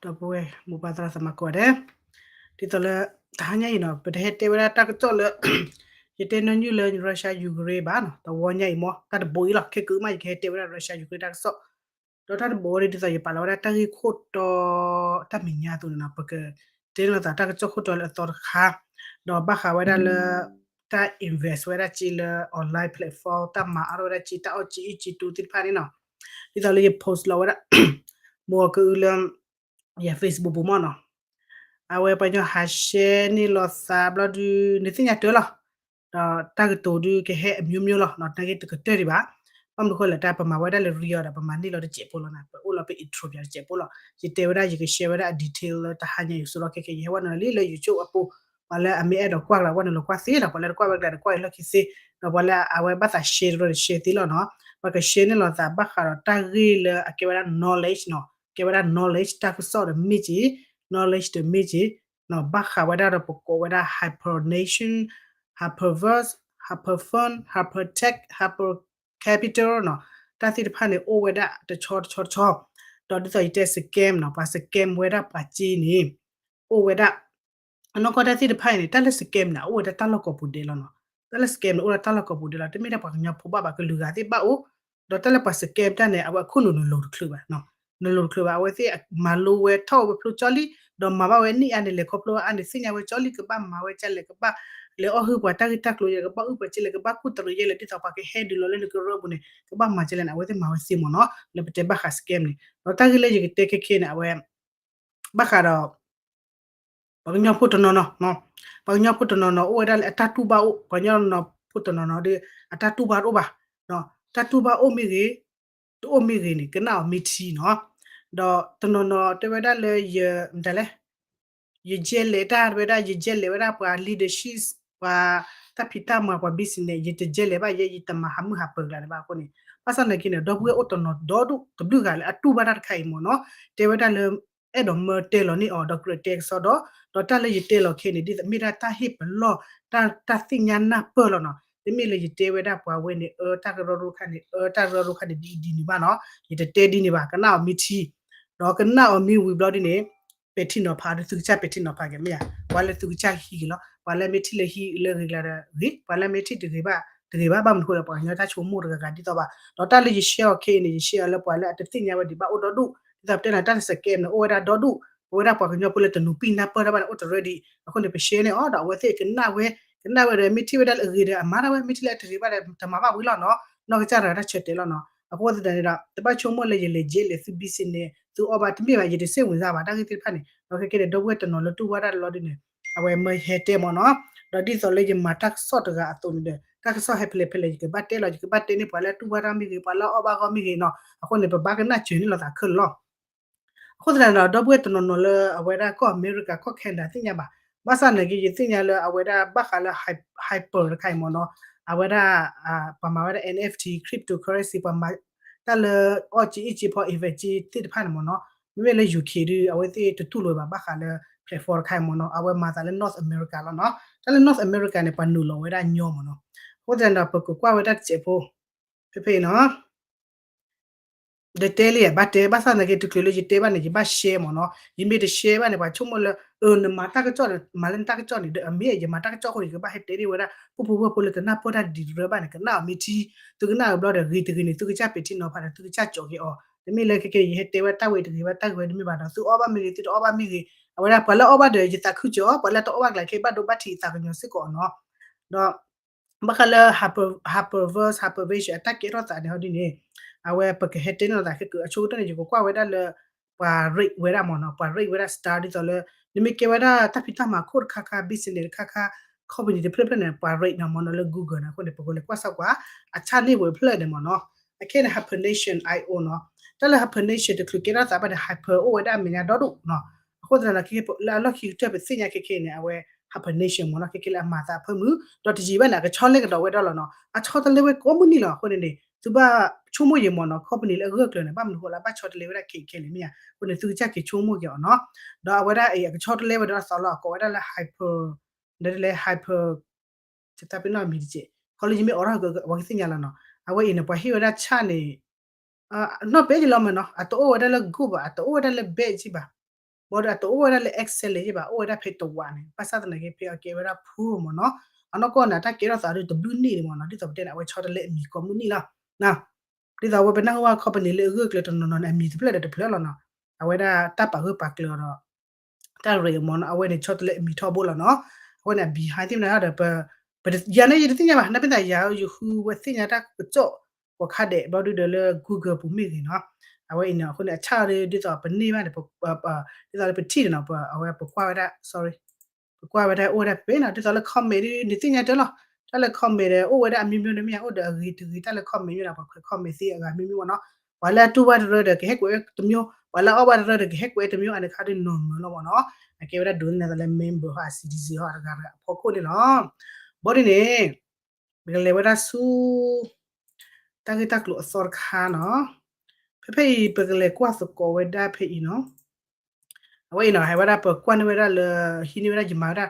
ဒီပုၢ်ဝဲၢ်မိၢ်ပၢ်သရၣ်သမါကိးဂၤဒဲး, ဒ်သိးလၢ တဟါညါအံၤနီၤ ပတဟဲတဲဝဲဒၣ်တၢ်ကစီၣ်လၢ ယတဲနီၢ်ညွၢ်လၢ Russia Ukraine ဘၣ်နီၤ, တဝီညါအံၤမ့ၢ် တၢ်တဘိအံၤလီၤ, ခဲကုမး ယကဟဲတဲဝဲဒၣ် Russia Ukraine တၢ်ကစီၣ်, ဒီးတၢ်တဘိအံၤဒ်သိးယပာ်လီၤဝဲဒၣ်တၢ်ဂ့ၢ်ခိၣ်တီ တၢ်မဲာ်ညါအသိးန့ၣ်နီၤ ပကတဲလိာ်သးတၢ်ကစီၣ်ခိၣ်တီလၢအသီတခါ, ဒီးဘၣ်ဃးဝဲဒၣ်လၢ တၢ် invest ဝဲဒၣ်က့လၢ online platform တၢ်မၤအါထီၣ်ဝဲဒၣ်က့ တၢ်အီၣ်က့အံၣ်က့တူသ့ၣ်တဖၣ်န့ၣ်နီၤ, ဒ်သိးလၢယ post လီၤဝဲဒၣ် မိၢ်အီၤကအုလၢ ယ Facebook ပူၤမ့ၢ်နီၤ, အဝဲပှၤကညီဟး share န့ၢ်လိာ်သးဘျီဒုး နသ့ၣ်ညါတၢ်လီၤ, ဒီးတၢ်ကတိၤဒုးကဟဲအမျိုးမျိုးလီၤ, နာ်က့တကတၢၢ်ဒံးဘၣ်, ဘၣ်မနုၤဃိလဲၣ် တၢ်ပမၤဝဲဒၣ်လၢ real ဒီး ပမၤန့ၢ်လီၤတစဲးဖိလီၤနီၤ, ပအိၣ်လီၤပ intro ပစဲးဖိလီၤ, ယတဲဝဲဒၣ် ယက share ဝဲဒၣ်အ detail လၢတဟါညါအံၤ ဆိလီၢ်ခဲခဲ ယဟဲဝဲနုာ်လီၤလၢ YouTube အပူၤ, ပှၤလၢအမ့ၢ်အဲၣ်ဒိးကွၢ်ကျါ ကွၢ်နုာ်လီၤကွၢ်သ့ဒီး ပှၤလၢတကွၢ်ဝဲကျါတကွၢ်အံၤလီၢ်ခံသ့, ဒီးပှၤလၢအဝဲဘၣ်သး share တရၢဒီး share သ့လီၤနီၤ, ပှၤက share န့ၢ်လိာ်သးဘၣ်ဃးဒီးတၢ်ဂ့ၢ်လၢအကဲဝဲဒၣ် knowledge နီၤ, ကဲဝဲဒၣ် knowledge တၢ်ကစီၣ်ဒီးမ့ၢ်က့ၤ, knowledge ဒီးမ့ၢ်က့ၤ, ဘၣ်ဃးဝဲဒၣ်ဒီးပကိးဝဲဒၣ် hypernation, hyperverse, hyperfun, hypertech, hypercapital နီၤ, တၢ်သ့ၣ်တဖၣ်န့ၣ် အိၣ်ဝဲဒၣ်တဆီတဆီတဆီ, ဒီးဒ်သိးယတဲ scam နီၤ, ပှၤ scam ဝဲဒၣ်ပှၤက့န့ၣ် အိၣ်ဝဲဒၣ် အနီၢ်ကီၢ်တၢ်သ့ၣ်တဖၣ်အံၤန့ၣ် တၢ်လၢ scam န့ၣ် အအိၣ်ဝဲဒၣ်တၢ်လီၢ်ကိးပူၤဒဲးလီၤနီၤ, တၢ်လၢ scam န့ၣ် အိၣ်ဒၣ်တၢ်လီၢ်ကိးပူၤဒဲးလီၤ, တမ့ၢ်ဒၣ်ပှၤကညီဖိဘၣ်ဘၣ် ကလုာ်ဂၤသ့ၣ်ဘၣ်အိၣ်, ဒီးတၢ်လၢပှၤ scam တၢ်န့ၣ် အဝဲအခိၣ်နူာ်နလိၤတချုးဘၣ်, နလိၤတချုးဘၣ်, အဝဲသ့ၣ်မၤလိဝဲထီၣ်ဝဲဖျိကၠီလံ, ဒီးမၤဘၣ်ဝဲနံၣ်အါန့ၣ် လဲၤခီဖျိအါန့ၣ် သ့ၣ်ညါဝဲကၠီလံ ကဘၣ်မၤဝဲကလဲၣ် ကဘၣ်လဲၤအီၣ်ဟုၣ်ပှၤတၢ်ဂ့ၢ်တၢ်ကျိၤယဲလဲၣ်, ကဘၣ်အုၣ်ပှၤကလဲၣ်, ကဘၣ်ကူၣ်တရံးယဲလဲၣ်, ဒ်သိးပှၤကဟဲဒုးလီၤလၢနကရၢပူၤန့ၣ် ကဘၣ်မၤကလဲၣ်န့ၣ် အဝဲသ့ၣ်မၤဝဲသ့မ့ၢ်နီၤ, လၢပတဲဘၣ်ဃး scam န့ၣ်, ဒီးတၢ်ဂ့ၢ်လၢယကတဲခဲခဲန့ၣ် အဝဲ ဘၣ်ဃးဒီး ပှၤကညီဖိတနီၤနီၤ, ပှၤကညီဖိတနီၤနီၤ အိၣ်ဝဲဒၣ်လၢအတၢ်တူၢ်ဘၣ်အိၣ်, ပှၤကညီဖိတနီၤနီၤဒီး အတၢ်တူၢ်ဘၣ်တအိၣ်ဘၣ်, တၢ်တူၢ်ဘၣ်အိၣ်မ့ၢ်ဂ့ၤ, တအိၣ်မ့ၢ်ဂ့ၤန့ၣ် ကနၣ်အီၤမ့ၢ်ထံနီၤ, ဒီးတနီၤနီၤတဲဝဲဒၣ်လၢယ မတၤလဲၣ် ယကဲလဲၤတၢ်ဝဲဒၣ် ယကဲလဲၤဝဲဒၣ်ပှၤ leadership ပှၤတၢ်ဖံးတၢ်မၤ ပှၤ business ယတကဲလဲၤဘၣ်ယဲ ယတမၤဟးမုၢ်ဟးပၢၤကျါန့ၣ်ဘၣ်အဃိန့ၣ်, ဘၣ်ဆၣ်သနာ်က့န့ၣ် ဒီပုၢ်ဝဲၢ်အိၣ်တနီၤဒီဒူၣ်တဘျုးဂၤလၢအတူၢ်ဘၣ်တၢ်တခါအံၤမ့ၢ်နီၤ, တဲဝဲဒၣ်လၢ အဲၣ်ဒိးမၢတဲလီၤန့ၢ်အီၤ ဒီးကြၢးတဲကစီဒီး, ဒီးတၢ်လၢယတဲလီၤခဲအံၤန့ၣ် ဒ်သိးမ့ၢ်ဒၣ်တၢ်ဟ့ၣ်ပလီၢ် တၢ် တၢ်သ့ၣ်ညါနၢ်ပၢၢ်လီၤနီၤ, တမ့ၢ်လၢယတဲဝဲဒၣ်ပှၤဝဲန့ၣ် အၢ တၢ်ကရၢကရိခါန့ၣ် အၢ တၢ်ကရၢကရိခါန့ၣ် ဒ်အံၤဒ်န့ၣ်ဘၣ်နီၤ, ယတတဲဒ်န့ၣ်ဘၣ်, ကနၣ်အီၤမ့ၢ်ထံ ဒီးကနၣ်အီၤမ့ၢ်ဝံၤဘျီဒ်န့ၣ် ပဲာ်ထံနီၤဖးဒီး သုကစၢ်ပဲာ်ထံနီၤဖးက့ၤမ့ၢ်ဧါ, ပှၤလၢသုကစၢ်ဟံးဂ့ၤလီၤ, ပှၤလၢမ့ၢ်ထံၣ်လၢဟံးလၢဂ့ၤကျါဒီးဂ့ၤ, ပှၤလၢမ့ၢ်ထံၣ်တဂ့ၤဘၣ် တဂ့ၤဘၣ်, ဘၣ်မနုၤဃိဒီးပှၤကညီတၢ်ဆိကမိၣ်တဂၤဂၤဒ်သိးဘၣ်, ဒီးတၢ်လၢယ share အီၤခဲအံၤန့ၣ် ယ share အီၤလၢပှၤလၢအတသ့ၣ်ညါဝဲဒံးဘၣ်အိၣ်ဒီဒူၣ်, ဒ်သိးပတဲန့ၣ် တၢ်လၢ scam န့ၣ် အိၣ်ဝဲဒၣ်ဒီဒူၣ်, ပဝဲဒၣ်ပှၤကညီဖိလၢတနူၤပံၢ်နၢ်ပၢၢ်တၢ်ဘၣ်န့ၣ် အိၣ်တရၢဒံး, အဃိန့ၣ် ပ share န့ၢ်အီၤ ဒီးအဝဲသ့ၣ်ကနၣ်ဝဲ, ကနၣ်ဝဲဒီး မ့ၢ်ထံၣ်ဝဲဒၣ်လၢအဂ့ၤဒီးအမၤတၢ်ဝဲ, မ့ၢ်ထံၣ်လၢအတဂ့ၤဘၣ်ဒီး တမၤဘၣ်ဝံၤလီၤနီၤ, နီၢ်ကစၢ်တဂၤတၢ်ဆၢတဲာ်လီၤနီၤ, အဃိသတးန့ၣ်ဒီး တဘၣ်ဆိကမိၣ်လၢယလဲၤကဲလဲၤသု business သုအီၣ်ဘၣ်တမ့ၢ်ဘၣ်, ယတ စိတ်ဝင်စား ဘၣ် တၢ်ဂ့ၢ်သ့ၣ်တဖၣ်န့ၣ်, ဒီးခဲကဲန့ၣ် ဒီပုၢ်ဝဲၢ်တနီၤလၢတူၢ်ဘၣ်တၢ်လီၤဒ်န့ၣ်, အဝဲမၢဟဲတဲမ့ၢ်နီၤ, ဒီးဒ်သိးလၢယမၤတၢ်ကစီၣ်တဂၤအသိးန့ၣ်ဒီး တၢ်ကစီၣ်ဟဲဖဲလဲၣ်ဖဲလဲၣ် ယကဘၣ်တဲလီၤ, ယကဘၣ်တဲန့ၢ်ပှၤလၢတူၢ်ဘၣ်တၢ်မ့ၢ်ဂ့ၤ ပှၤလၢအီၣ်ဘၣ်ဂီၢ်မ့ၢ်ဂ့ၤနီၤ, အဃိန့ၣ် ပဘၣ်ကနၣ်စၢၤန့ၢ်လိာ်သးခဲလၢာ်လီၤ. အဃိသတးန့ၣ်ဒီး ဒီပုၢ်ဝဲၢ်တနီၤနီၤလၢအဝဲဒၣ်ကီၢ်အမဲရကၤ ကီၢ် Canada သ့ၣ်ညါဘၣ်, ဘၣ်ဆၣ်သနာ်က့ ယသ့ၣ်ညါလၢအဝဲဒၣ်ဘၣ်ဃးလၢ hyper တခါအံၤမ့ၢ်နီၤ, အဝဲဒၣ် ပှၤမၤဝဲဒၣ် NFT cryptocurrency ပှၤမၤတၢ်လၢအီၣ်က့အံၣ်က့ဖီ invest က့သ့ၣ်တဖၣ်န့ၣ်မ့ၢ်နီၤ, မ့မ့ၢ်လၢ UK ဒီး အဝဲသ့ၣ်တတူၢ်လိာ်ဘၣ် ဘၣ်ဃးလၢ platform တခါအံၤမ့ၢ်နီၤ, အဝဲမၤသးလၢ North America လီၤနီၤ, တၢ်လၢ North America န့ၣ် ပှၤနုာ်လီၤဝဲဒၣ်ညီမ့ၢ်နီၤ, အဃိသတးန့ၣ်ဒီး ပကကွၢ်ဝဲဒၣ်တစဲးဖိ ဖဲဖဲအံၤနီၤ ဒီးတဲလံ ဘၣ်တဲ ဘၣ်ဆၣ်သနာ်က့ တချုးလၢယတဲဘၣ်န့ၣ် ယဘၣ် share မ့ၢ်နီၤ, ယမ့ၢ်တ share ဘၣ်န့ၣ် ပှၤဆိကမိၣ်လၢ အၢ နမၤတၢ်ကစီၣ်န့ၣ် မၤလၢနတၢ်ကစီၣ်န့ၣ် ဒီးအမ့ၢ် ယမၤတၢ်ကစီၣ်အဃိန့ၣ် ယကဘၣ်ဟဲတဲန့ၢ်ဝဲဒၣ် ပုၢ်ဖိဝဲၢ်ဖိလၢတနၢ်ပၢၢ်တၢ်ဒ်တရၢဘၣ်န့ၣ် ကနၣ်အီၤမ့ၢ်ထံ, သုကနၣ်အီၤဘျီဒီး ဂ့ၤတဂ့ၤန့ၣ် သုကစၢ်ပဲာ်ထံနီၤဖးဒီး သုကစၢ်ကၠီက့ၤအီၤ, တမ့ၢ်လၢခဲကဲ ယဟဲတဲဝဲတၢ်ဝဲတဂ့ၤဘၣ် တၢ်ဂ့ၤဝဲတမ့ၢ်ဘၣ်ဒီး သုအီၣ်ဘၣ်မ့ၢ်ဂ့ၤ သုတအီၣ်ဘၣ်မ့ၢ်ဂ့ၤ, အဝဲဒၣ်ပှၤလၢအီၣ်ဘၣ်ဒီး ယသးခုစၢၤအီၤ, ပှၤလၢတအီၣ်ဘၣ်ကျါခဲ ဘၣ်ဒိဘၣ်ထံးသးကညီၤစ့ၢ်ကီးနီၤ, ဒီး ဘၣ်ဃးလၢ hyper hyperverse hyperverse အတၢ်ကဲထီၣ်သးန့ၣ်ဟီဒ်န့ၣ်, အဝဲပကဟဲတဲန့ၢ်လိာ်သးခဲကၢ အဆိကတၢၢ်န့ၣ် ယကကွၢ်ဝဲဒၣ်လၢ ပှၤ rate ဝဲဒၣ်မ့ၢ်နီၤ, ပှၤ rate ဝဲဒၣ် star ဒ်သိးလၢ နမ့ၢ်ကဲဝဲဒၣ်တၢ်ဖံးတၢ်မၤခိၣ်တခါခါ business တခါခါ company တဖျၢၣ်ဖျၢၣ်န့ၣ် ပှၤ rate နီၤမ့ၢ်နီၤ လၢ Google န့ၣ် အဃိန့ၣ် ပကလဲၤကွၢ်ဆၢကွၢ် အဆၣ်န့ၢ်ဝဲဖျၢၣ်န့ၣ်မ့ၢ်နီၤ, အခဲန့ၣ် hypernation အအိနီၤ, တၢ်လၢ hypernation တချုးကဲထီၣ်သးဘၣ်န့ၣ် hyper အိၣ်ဝဲဒၣ်အမဲာ်ညါဒီဒူၣ်နီၤ, အဃိသတးဒီး လၢအလီၢ်ခံကတၢၢ်ပသ့ၣ်ညါခဲခဲန့ၣ် အဝဲ hypernation မ့ၢ်နီၤ, ခဲခဲလၢအမၤသးအဖၢမုၢ်, ဒီးတယံာ်ဘၣ်န့ၣ် အကဆီလဲကဒီးဝဲဒၣ်လီၤနီၤ, အဆီတလဲဝဲကိးမုၢ်နံၤလီၤ, အဃိန့ၣ်န့ၣ် သုဘၣ်ဆိကမိၣ်ယံာ်မ့ၢ်နီၤ, company လၢအဂၢၢ်ကျၢၤန့ၣ် ဘၣ်မနုၤဃိလၢအဘၣ်ဆီတလဲဝဲဒၣ်ခဲခဲလံမ့ၢ်ဧါ, အဃိန့ၣ် သုကစၢ်က့ၤဆိကမိၣ်က့ၤအီၤနီၤ, ဒီးအဝဲဒၣ်အံၤ အကဆီတလဲဝဲဒၣ်သီလီၤ အကိးဝဲဒၣ်လၢ hyper ဒီးတလဲ hyper တၢ်ပ့ၤနီၣ်မံၤတက့ၢ်, ခီလၢယမ့ၢ်အိးထီၣ်က ပှၤကသ့ၣ်ညါလီၤနီၤ, အဝဲအံၤန့ၣ် ပှၤဟ့ၣ်ဝဲဒၣ်ဆၣ်န့ၣ် နီၢ်ပဲယလီၤမ့ၢ်နီၤ, အတအိၣ်ဝဲဒၣ်လၢ good ဘၣ်, အတအိၣ်ဝဲဒၣ်လၢ bad က့ဘၣ်, ဘၣ်ဒီးအတအိၣ်ဝဲဒၣ်လၢ Excel ယဲၢ်ဘၣ်, အိၣ်ဝဲဒၣ်ဖဲတဝးန့ၣ်, ဘၣ်ဆၣ်သနာ်က့ ဖဲအကဲဝဲဒၣ် pool မ့ၢ်နီၤ, အနီၢ်ကီၢ်န့ၣ် တၢ်ကဲထီၣ်သးဒုးတဘျုးနံၣ်န့ၣ်မ့ၢ်နီၤ, ဒ်သိးပတဲန့ၣ် အဝဲဆီတလဲအမံၤကိးမုၢ်နံၣ်လီၤ. ဒ်သိးအဝဲပနၢ်ဟူဘၣ် company လၢအဂၢၢ်ကျၢၤတနီၤနီၤန့ၣ် အမံၤတဖျၢၣ်ဒီးတဖျၢၣ်လီၤနီၤ, အဝဲဒၣ်တၢ်ပာ်ဂၢၢ်ပာ်ကျၢၤအီၤဒီး တၢ်ရ့မ့ၢ်နီၤ, အဝဲန့ၣ်ဆီတလဲအမံၤထီဘိလီၤနီၤ. အဃိန့ၣ် အ behind သ့ၣ်မနုၤဒီး ပ ယၤန့ၣ်ယတသ့ၣ်ညါဘၣ်, နၢ်ပၢၢ်သးယၤ ယဃုဝဲသ့ၣ်ညါတၢ်ကစီၣ် ကိးခါဒဲး ဘၣ်ဒုဒီးလၢ Google ပူၤမ့ၢ်ဂ့ၤနီၤ, အဝဲအံၤန့ၣ် အဃိန့ၣ် အဆၣ်အီၤဒ်သိးပန့ၢ်ဘၣ်န့ၣ် ဒ်သိးလၢပထံၣ်န့ၣ်နီၤ, အဝဲပကွၢ်ဝဲဒၣ် sorry ပကွၢ်ဝဲဒၣ်အိၣ်ဝဲဒၣ်ဖဲနီၤ, ဒ်သိးလၢ comment ဒ်နသ့ၣ်ညါတၢ်လီၤ, တၢ်လၢ comment ဒီးအိၣ်ဝဲဒၣ်အမျိုးမျိုးန့ၣ်မ့ၢ်ဧါ, အိၣ်ဒီးအဂ့ၤတဂ့ၤ, တၢ်လၢ comment မ့ၢ်ဒီး ပှၤခွဲး comment သ့အဂၤမျိုးမျိုးမ့ၢ်နီၤ, ပှၤလၢအတူၢ်ဘၣ်တရၢဒီးကဟဲကွဲးဝဲတမျိုး, ပှၤလၢအအီၣ်ဘၣ်တရၢဒီးကဟဲကွဲးတမျိုး, အန့ၣ်ခါဒ် normal လီၤမ့ၢ်နီၤ, အကဲဝဲဒၣ်ဒိးန့ၢ်သးလၢ member ဟီ citizen ဟီ တဂၤတဂၤအဖီခိၣ်န့ၣ်လီၤ. ဘၣ်ဒ်န့ၣ် ပကလဲၤဝဲဒၣ်ဆူ တၢ်ဂ့ၢ်တၢ်ကျိၤအသီတခါနီၤ, ဖဲဖဲအံၤ ပကလဲၤကွၢ်သကိးဝဲဒၣ်ဖဲအံၤနီၤ, အဝဲအံၤနီၤ ဟဲဝဲဒၣ်ပကွၢ်န့ၢ်ဝဲဒၣ်လၢ ဟံးန့ၢ်ဝဲဒၣ်ယမၤဝဲဒၣ်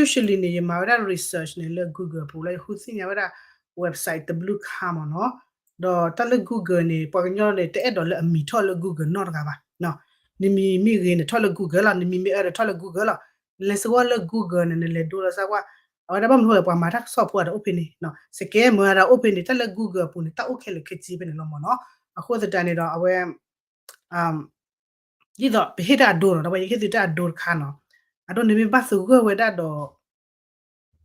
usually န့ၣ် ယမၤဝဲဒၣ် research န့ၣ် လၢ Google ပူၤလၢယဃုသ့ၣ်ညါဝဲဒၣ် website တဘျုးခါမ့ၢ်နီၤ, ဒီးတၢ်လၢ Google န့ၣ် ပှၤကညီန့ၣ် တအဲၣ်ဒိးလၢအမံၤထီၣ်လၢ Google နီတဂၤဘၣ်, နမံၤမ့ၢ်ဂ့ၤန့ၣ် ထီၣ်လၢ Google လီၤ, နမံၤမ့ၢ်အၢဒီးထီၣ်လၢ Google လီၤ, နလဲၤစ့ၢ်ကီးလၢ Google န့ၣ် နလဲၤဒိလီၤစ့ၢ်ကီး, အဝဲဒၣ်ဘၣ်မနုၤဃိလဲၣ် ပှၤမၤတၢ်ကစီၣ်ဖိအတအိၣ်ဖဲန့ၣ်, scammer အတအိၣ်ဖဲန့ၣ်, တၢ်လၢ Google အပူၤန့ၣ် တၢ်အိၣ်ခဲလၢာ်ခဲဆ့ဖဲန့ၣ်လီၤမ့ၢ်နီၤ, အဃိသတးန့ၣ်ဒီးအဝဲ ဒ်သိးပဟ့ၣ်တၢ်အဒိနီၤ, ဒီးပယကဟ့ၣ်သုတၢ်အဒိတခါနီၤ, အဒိန့ၣ်မ့ၢ်ဘၣ်သဂၢၢ်ဝဲဒၣ်ဒီး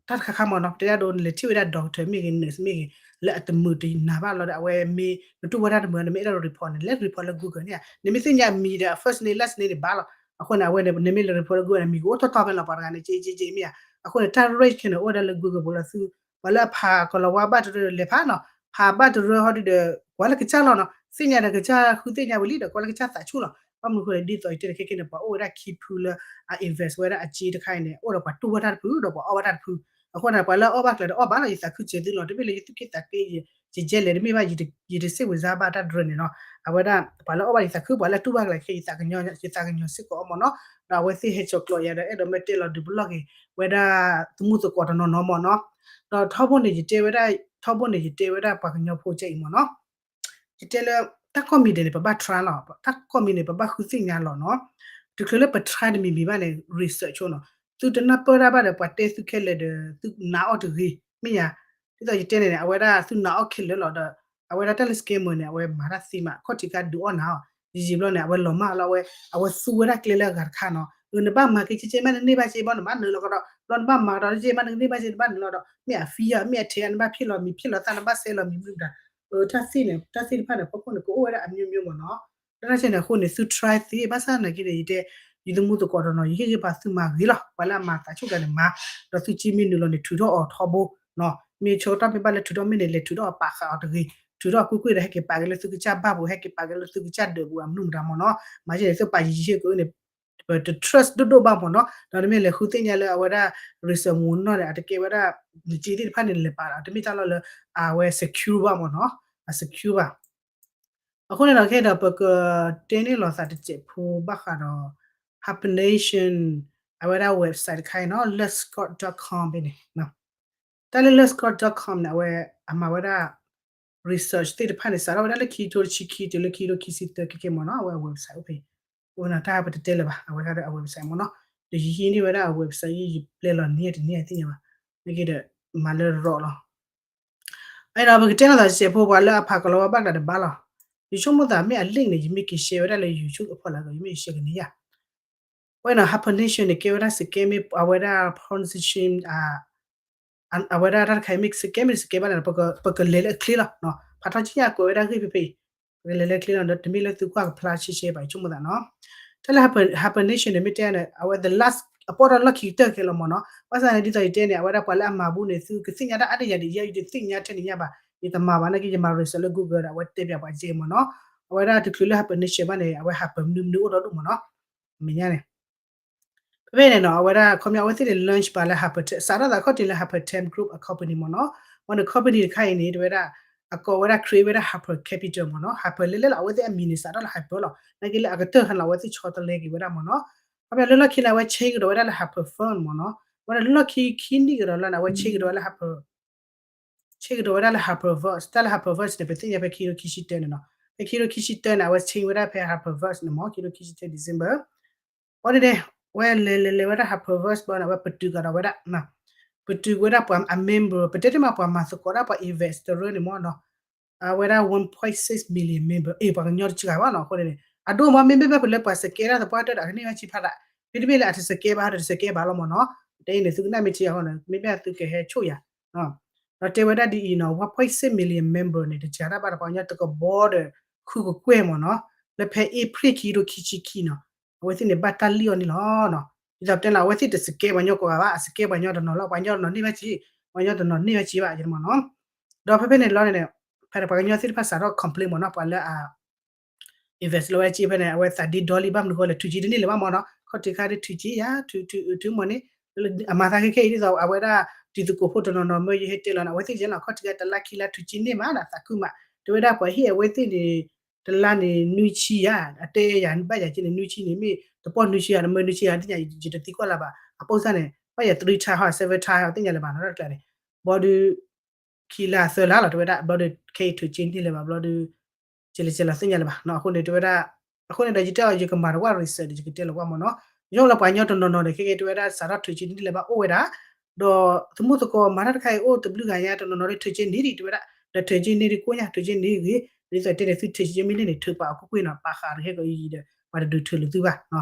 တၢ်တခါခါမ့ၢ်နီၤ, ပတဲဒၣ်ဒိန့ၣ် လဲၤထံၣ်ဝဲဒၣ် doctor မ့ၢ်ဂ့ၤ nurse မ့ၢ်ဂ့ၤ လၢအတမုာ်တနၤဘၣ်လီၤဒီး အဝဲမ့ၢ် နတူၢ်ဘၣ်တၢ်တမုာ် နမ့ၢ်အဲၣ်ဒိး report န့ၣ် လဲၤ report လၢ Google န့ၣ်ဧါ, နမ့ၢ်သ့ၣ်ညါအမံၤဒီး first name last name န့ၣ်ဘၣ်လီၤ, အဃိန့ၣ် အဝဲန့ၣ် နမ့ၢ်လဲၤ report လၢ Google န့ၣ် မံၤကအိၣ်ထီၣ်ထီၣ်ဖဲလီၤ ပှၤတဂၤန့ၣ် က့က့က့မ့ၢ်ဧါ, အဃိန့ၣ် တၢ် rate ခဲန့ၣ် အိၣ်ဝဲဒၣ်လၢ Google ပူၤလီၤသု, ပှၤလၢအဖးကလီၤဝါဘၣ်တရၢဒီးလဲၤဖးနီၤ, ဖးဘၣ်တရၢဟီဒုဒီး ကွၢ်လၢကစၢ်လီၤနီၤ, သ့ၣ်ညါဒီးကစၢ်ဃုသ့ၣ်ညါဝံၤလံဒီး ကွၢ်လၢကစၢ်သးဆူၣ်လီၤ, ဘၣ်မနုၤဃိလဲၣ် ဒ်သိးယတဲန့ၣ်ခဲခဲန့ၣ် ပှၤအိၣ်ဝဲဒၣ်ခံဖုလၢ အ invest ဝဲဒၣ်အစ့တခါအံၤန့ၣ် အိၣ်ဒီးပှၤတူၢ်ဘၣ်တၢ်တဖု ဒီးပှၤအီၣ်ဘၣ်တၢ်တဖု, အဃိန့ၣ် ပှၤလၢအအီၣ်ဘၣ်ကျဲဒီးအီၣ်ဘၣ်လီၤ, ယသးခုစၢၤသုလီၤ, တမ့ၢ်လၢယသူၣ်က့သးက့ ယကဲလဲၣ် တမ့ၢ်ဘၣ်, ယတစ့ၢ်ဝဲစါဘၣ်တၢ်တရၢန့ၣ်နီၤ, အဝဲဒၣ် ပှၤလၢအီၣ်ဘၣ်ယသးခု ပှၤလၢအတူၢ်ဘၣ်ကျဲခဲ ယသးကညီၤစ့ၢ်ကီးအီၤမ့ၢ်နီၤ, ဒီးအဝဲသ့ၣ်ဟဲစိာ်ကျိးယၤဒီး အဲၣ်ဒိးမ့ၢ်တဲလီၤဒုးပလီၢ်က့ၤဝဲဒၣ်သမူသကိးတနီၤနီၤမ့ၢ်နီၤ, ဒီးထီဘိန့ၣ် ယတဲဝဲဒၣ် ထီဘိန့ၣ် ယတဲဝဲဒၣ်ပှၤကညီဖိကဲအံၤမ့ၢ်နီၤ ယတဲလၢ တၢ်ကိးမံၤဒဲးန့ၣ် ပဘၣ် try လီၤ, တၢ်ကိးမံၤန့ၣ် ပဘၣ်ဃုသ့ၣ်ညါလီၤနီၤ, တချုးလၢပ try တမံၤမံၤဘၣ်န့ၣ် research နီၤ, သုတနၢ်ပၢၢ်တၢ်ဘၣ်ဒီး ပှၤတဲသုခဲလၢာ်ဒီး သုနာ်အီၤတဂ့ၤ, မ့ၢ်ညါ, ဒ်သိးယတဲန့ၣ်န့ၣ် အဝဲဒၣ်သုနာ်အီၤခဲလၢာ်လီၤဒီး အဝဲဒၣ်တၢ်လၢ scammer န့ၣ် အဝဲမၤတၢ်သ့မး ခီၣ်ထံးခါဒုးအီၣ်နၤအီၤ, ယံာ်ယံာ်ဘျီန့ၣ် အဝဲလီၤမၢ်လီၤ အဝဲ အဝဲသူဝဲဒၣ်ကျဲလၢအဂၤတခါနီၤ, နဘၣ်မၤက့ၤကဲကဲမ့ၢ်နန့ၢ်ဘၣ်က့ၤဘၣ်နမၤနုာ်လီၤကဒီး ဘျီနဘၣ်မၤကဒီးကဲမ့ၢ် နန့ၢ်ဘၣ်က့ၤနဘၣ်နုာ်လီၤဒီး မ့ၢ်အ fee မ့ၢ်အထဲ နဘၣ်ဖံးလီၤမံၤဖံးလီၤသၣ် နဘၣ်စဲးလီၤမံၤမနုၤမတၤ တၢ်သ့ၣ်န့ၣ် တၢ်သ့ၣ်တဖၣ်န့ၣ် ဖီခိၣ်န့ၣ် ကအိၣ်ဝဲဒၣ်အမျိုးမျိုးမ့ၢ်နီၤ, တၢ်တၢ်ဆဲန့ၣ် အဃိန့ၣ် သု try သ့ ဘၣ်ဆၣ်နာ်က့န့ၣ် ယတဲ ယသမူသကိးတနီၤ ယဟ့ၣ်ဂံၢ်ဘါသုမၤဂ့ၤလီၤ, ပှၤလၢအမၤသးဆူၣ်တဂၤန့ၣ်မၤ, ဒီးသုက့မ့ၢ်နုာ်လီၤန့ၣ် ထုးထီၣ်အီၤထီဘိနီၤ, မ့ၢ်ဆၢကတီၢ်မ့ၢ်ဘၣ်လၢထုးထီၣ်မ့ၢ်န့ၣ် လဲၤထုးထီၣ်အီၤပာ်ဃာ်အီၤတဂ့ၤ, ထုးထီၣ်အီၤကွ့ၢ်ကွ့ၢ်ဒီး ဟဲက့ၤပာ်က့ၤလၢသုကစၢ်ဘၣ်ပူၤ ဟဲက့ၤပာ်က့ၤလၢသုကစၢ်ဒၢးပူၤ အမနုၤမတၤမ့ၢ်နီၤ, မၤယဲန့ၣ် သုပာ်ယံာ်ယံာ်ကန့ၣ် ပတ trust ဒိၣ်ဒိၣ်ဘၣ်မ့ၢ်နီၤ, ဒီးနမ့ၢ်လဲၤဃုသ့ၣ်ညါလၢအဝဲဒၣ် research မူနီၢ်န့ၣ် အတကဲဝဲဒၣ် နစ့သ့ၣ်တဖၣ်န့ၣ် လဲၤပာ်ဒီး တမ့ၢ်တၢ်လီၢ်လၢ အဝဲ secure ဘၣ်မ့ၢ်နီၤ, အ secure ဘၣ်. အဃိန့ၣ်ဒီး ခဲဒီးပကတဲန့ၣ်လီၤသးတစဲးဖိဘၣ်ဃးဒီး Hyper Nation အဝဲဒၣ် website တခါအံၤနီၤ, letscot.com ဖဲန့ၣ် တၢ်လၢ letscot.com န့ၣ် အဝဲအမၤဝဲဒၣ် research သ့ၣ်တဖၣ်န့ၣ် စးထီၣ်ဝဲဒၣ်လၢခံကထိတဆံခံတုၤလၢခံကထိခံဆံသၢခဲခဲမ့ၢ်နီၤ, အဝဲအ website အိၣ်ဖဲ အိၣ်ဝဲနီၤ, တၢ်ပတတဲလၢၤဘၣ်, အဝဲဒၣ်ဒီးအ website မ့ၢ်နီၤ, ဒီးယဟံးန့ၢ်ဝဲဒၣ်အ website ယပျဲလီၤန့ၢ်တန့ၢ်အသ့ၣ်ညါဘၣ်, နက့ဒီး မၤလၢရီလီၤ. အဲၣ်ဒိးပကတဲလီၤသးစဲးဖိ ပှၤလၢအဖးကလီၤဝါဘၣ်ကျါတဘၣ်လီၤ. ယဆိကမိၣ်သးမ့ၢ်အ link န့ၣ် ယမ့ၢ်က့ၤ share ဝဲဒၣ်လၢ YouTube အဖီလာ်ဒီး ယမ့ၢ် share ကန့ၢ်ယၤ ဝဲနီၤ Hyper Nation န့ၣ် ကဲဝဲဒၣ် scam မ့ၢ်အဝဲဒၣ် pronunciation အဝဲဒၣ်တၢ်တခါအံၤမ့ၢ် scam မ့ၢ် scam ဘၣ်န့ၣ် ပကလဲၤလၢအချ့လီၤ. ဖးထီၣ်ကံၣ်ညၣ်ကွဲးဝဲဒၣ်ဂ့ၢ်ဖဲဖဲ ပကလဲၤလၢအချ့လီၤ ဒီးတမ့ၢ်လၢသုကွၢ်ကဖျါရှဲရှဲဘၣ် ယဆိကမိၣ်သးနီၤ. တၢ်လၢ Hyper Nation န့ၣ် မ့ၢ်တဲန့ၣ် အဝဲ the last အပိာ်ထီၣ်လီၢ်ခံကတၢၢ်ခဲလီၤမ့ၢ်နီၤ. ဘၣ်ဆၣ်န့ၣ် ဒ်သိးယတဲန့ၣ် အဝဲဒၣ်ပှၤလၢအမၤဘူၣ်န့ၣ် သုကသ့ၣ်ညါတၢ်အါဒံးယၤဒံးယဲ ယတသ့ၣ်ညါထဲန့ၣ်ညါဘၣ်. ယတမၤဘၣ်နာ်က့ ယမၤ research လၢ Google ဒီး အဝဲတဲပၠးပှၤကဲမ့ၢ်နီၤ. အဝဲဒၣ်တချုးလၢ Hyper Nation ဘၣ်န့ၣ် အဝဲ Hyper မနုၤမနုၤအိၣ်ဒီဒူၣ်မ့ၢ်နီၤ. မဲာ်ညါန့ၣ် ဖဲဖဲန့ၣ်နီၤ အဝဲဒၣ် ခီပညီ အဝဲသ့ၣ်န့ၣ် launch ဘၣ်လၢ Hyper Tem စးထီၣ်သးခီၣ်ထံးလၢ Hyper Tem Group အ company မ့ၢ်နီၤ. ဝဲန့ၣ် company တခါအံၤန့ၣ် တဝဲဒၣ် အကိးဝဲဒၣ် create ဝဲဒၣ် Hyper Capital မ့ၢ်နီၤ. Hyper လဲၣ်လဲၣ်လီၤ အဝဲသ့ၣ်အမံၤန့ၣ် စးထီၣ်လၢ Hyper လီၤ. နာ်က့လၢအကတၢၢ်ခါန့ၣ် အဝဲသ့ၣ်ဆီတလဲက့ၤဝဲဒၣ်မ့ၢ်နီၤ. ခီပညီလၢလီၢ်ခံန့ၣ် အဝဲ change ကဒီးဝဲဒၣ်လၢ Hyper Fund မ့ၢ်နီၤ. ဝဲဒၣ်လၢလီၢ်ခံခံနံၣ်ကဒီးလၢန့ၣ် အဝဲ change ကဒီးဝဲဒၣ်လၢ Hyper change ကဒီးဝဲဒၣ်လၢ Hyperverse တၢ်လၢ Hyperverse န့ၣ် ပသ့ၣ်ညါဖဲခံကထိခံဆံတၢန့ၣ်နီၤ. ဖဲခံကထိခံဆံတၢန့ၣ် အဝဲ change ဝဲဒၣ်ဖဲ Hyperverse န့ၣ်မ့ၢ် ခံကထိခံဆံတၢ December ဘီဒန့ၣ် ဝဲလဲၤလဲၤလဲၤဝဲဒၣ် Harperverse ဘီန့ၣ် အဝဲပတုာ်ကဒီးဝဲဒၣ် ပတုာ်ဝဲဒၣ်ပှၤအ member ပတဲတမးပှၤမၤသကိးဒၣ်ပှၤ investor န့ၣ်မ့ၢ်နီၤ အဝဲဒၣ် one point six million member အ့ၣ် ပှၤကညီတစှၤဘၣ်နီၤ အဃိန့ၣ် အဒိမ့ၢ်မ့မ့ၢ်ဘၣ်ဖုးလၢပှၤစကဲတၢ်သပှၢ်တၢၢ်ဒီးအကန့ၢ်ဘၣ်စ့ဖးဒၣ် မ့တမ့ၢ်လၢအတစကဲဘၣ်ဒီးတစကဲဘၣ်လီၤမ့ၢ်နီၤ တဲအံၤန့ၣ် သုကနၣ်မ့ၢ်ထံအဃိန့ၣ် မ့မ့ၢ်သုကဟဲဆိၣ်ယၤ ဒီးတဲဝဲဒၣ်ဒ်အံၤနီၤ one point six million member န့ၣ် တစှၤတၢ်ဘၣ်ဒီးပှၤကညီတကဘီဒီး ဃုကကွဲၢ်မ့ၢ်နီၤ လၢဖဲအ့ဖြ့ၣ်ခံကထိခံဆံခံနီၤ အဝဲသ့ၣ်န့ၣ်ဘၣ်တၢ်လံၣ်အီၤန့ၣ်လီၤ. ဒ်သိးပတဲလီၤ အဝဲသ့ၣ်တစကဲပှၤကညီကိးဂၤဘၣ် အစကဲပှၤကညီတနီၤလီၤ ပှၤကညီတနီၤန့ၢ်ဘၣ်စ့ ပှၤကညီတနီၤန့ၢ်ဘၣ်စ့ဘၣ်ယဲန့ၣ်မ့ၢ်နီၤ ဒီးဖဲဖဲန့ၣ်လီၤန့ၣ် ဖဲပှၤကညီသ့ၣ်တဖၣ်စးထီၣ် complain မ့ၢ်နီၤ ပှၤလၢအ invest လီၤဝဲစ့ဖဲန့ၣ် အဝဲသးဒ့ဒီလံ ဘၣ်မနုၤဃိလဲၣ် ထုးစ့တန့ၢ်လၢၤဘၣ်မ့ၢ်နီၤ ခီၣ်ထံးခါဒ်ထုးစ့ယၤ ထုးထုးအုးထုးမီၢ်န့ၣ် အမၤသးခဲခဲအံၤ ဒ်သိးအဝဲဒၣ် တံၤသကိးဖိတနီၤနီၤ မ့ၢ်ယဟဲတဲလီၤန့ၣ် အဝဲသ့ၣ်ယဲနီၤ ခီၣ်ထံးခါတလါခံလါထုးစ့န့ၢ်မးဒီးသးခုမး တဲဝဲဒၣ်ပှၤဟ့ၣ်အဝဲသ့ၣ်န့ၣ် တလါန့ၣ် နွံဆံယၤ အတဲယၤဘၣ်ယၤက့န့ၣ် နွံဆံန့ၣ် မ့ၢ်တပီၢ်နွံဆံယၤ တမၢနွံဆံယၤ သ့ၣ်ညါ ယတသံကွၢ်လၢၤဘၣ် အပိၢ်စၢ်န့ၣ် ဘၣ်ယၤ three time ဟီ seven time ဟီ သ့ၣ်ညါလၢၤဘၣ်နီၤ တၢ်တကျါန့ၣ် ဘီဒုး ခံလါသၢလါလီၤ တဲဝဲဒၣ် ဘျီဒီး ခဲအံၤထုးစ့န့ၢ်လၢၤဘၣ် ဘျီဒီး ကဲလဲၣ်ကဲလဲၣ်သ့ၣ်ညါလၢၤဘၣ်နီၤ အဃိန့ၣ်တဲဝဲဒၣ် အဃိန့ၣ်ဒီးယတဲအီၤ ယကမၤတကွၢ် research ဒီးယကတဲလီၤကွၢ်မ့ၢ်နီၤ ယလီၤပှၤကညီတနီၤနီၤန့ၣ် ခဲကဲတဲဝဲဒၣ် စးထီၣ်ထုးစ့န့ၢ်လၢၤဘၣ်အိၣ်ဝဲဒၣ် ဒီးသမူသကိးမၤတၢ်တခါအံၤအိၣ်တဘျုးဂၤညါ တနီၤနီၤဒီးထုးစ့န့ၢ်ဒံး တဲဝဲဒၣ် ဒီးထုးစ့န့ၢ်ဒံးကိးညါ ထုးစ့န့ၢ်ဂ့ၤ ဒ်သိးတဲန့ၣ် သုထုးစ့မ့ၢ်န့ၢ်န့ၣ် ထုးပာ်အီၤကွ့ၢ်ကွ့ၢ်နီၤ ပာ်ဃာ်တဟဲက့ၤအံၤဒီး ပှၤတဒုးထုးလၢၤသုဘၣ် ဒီ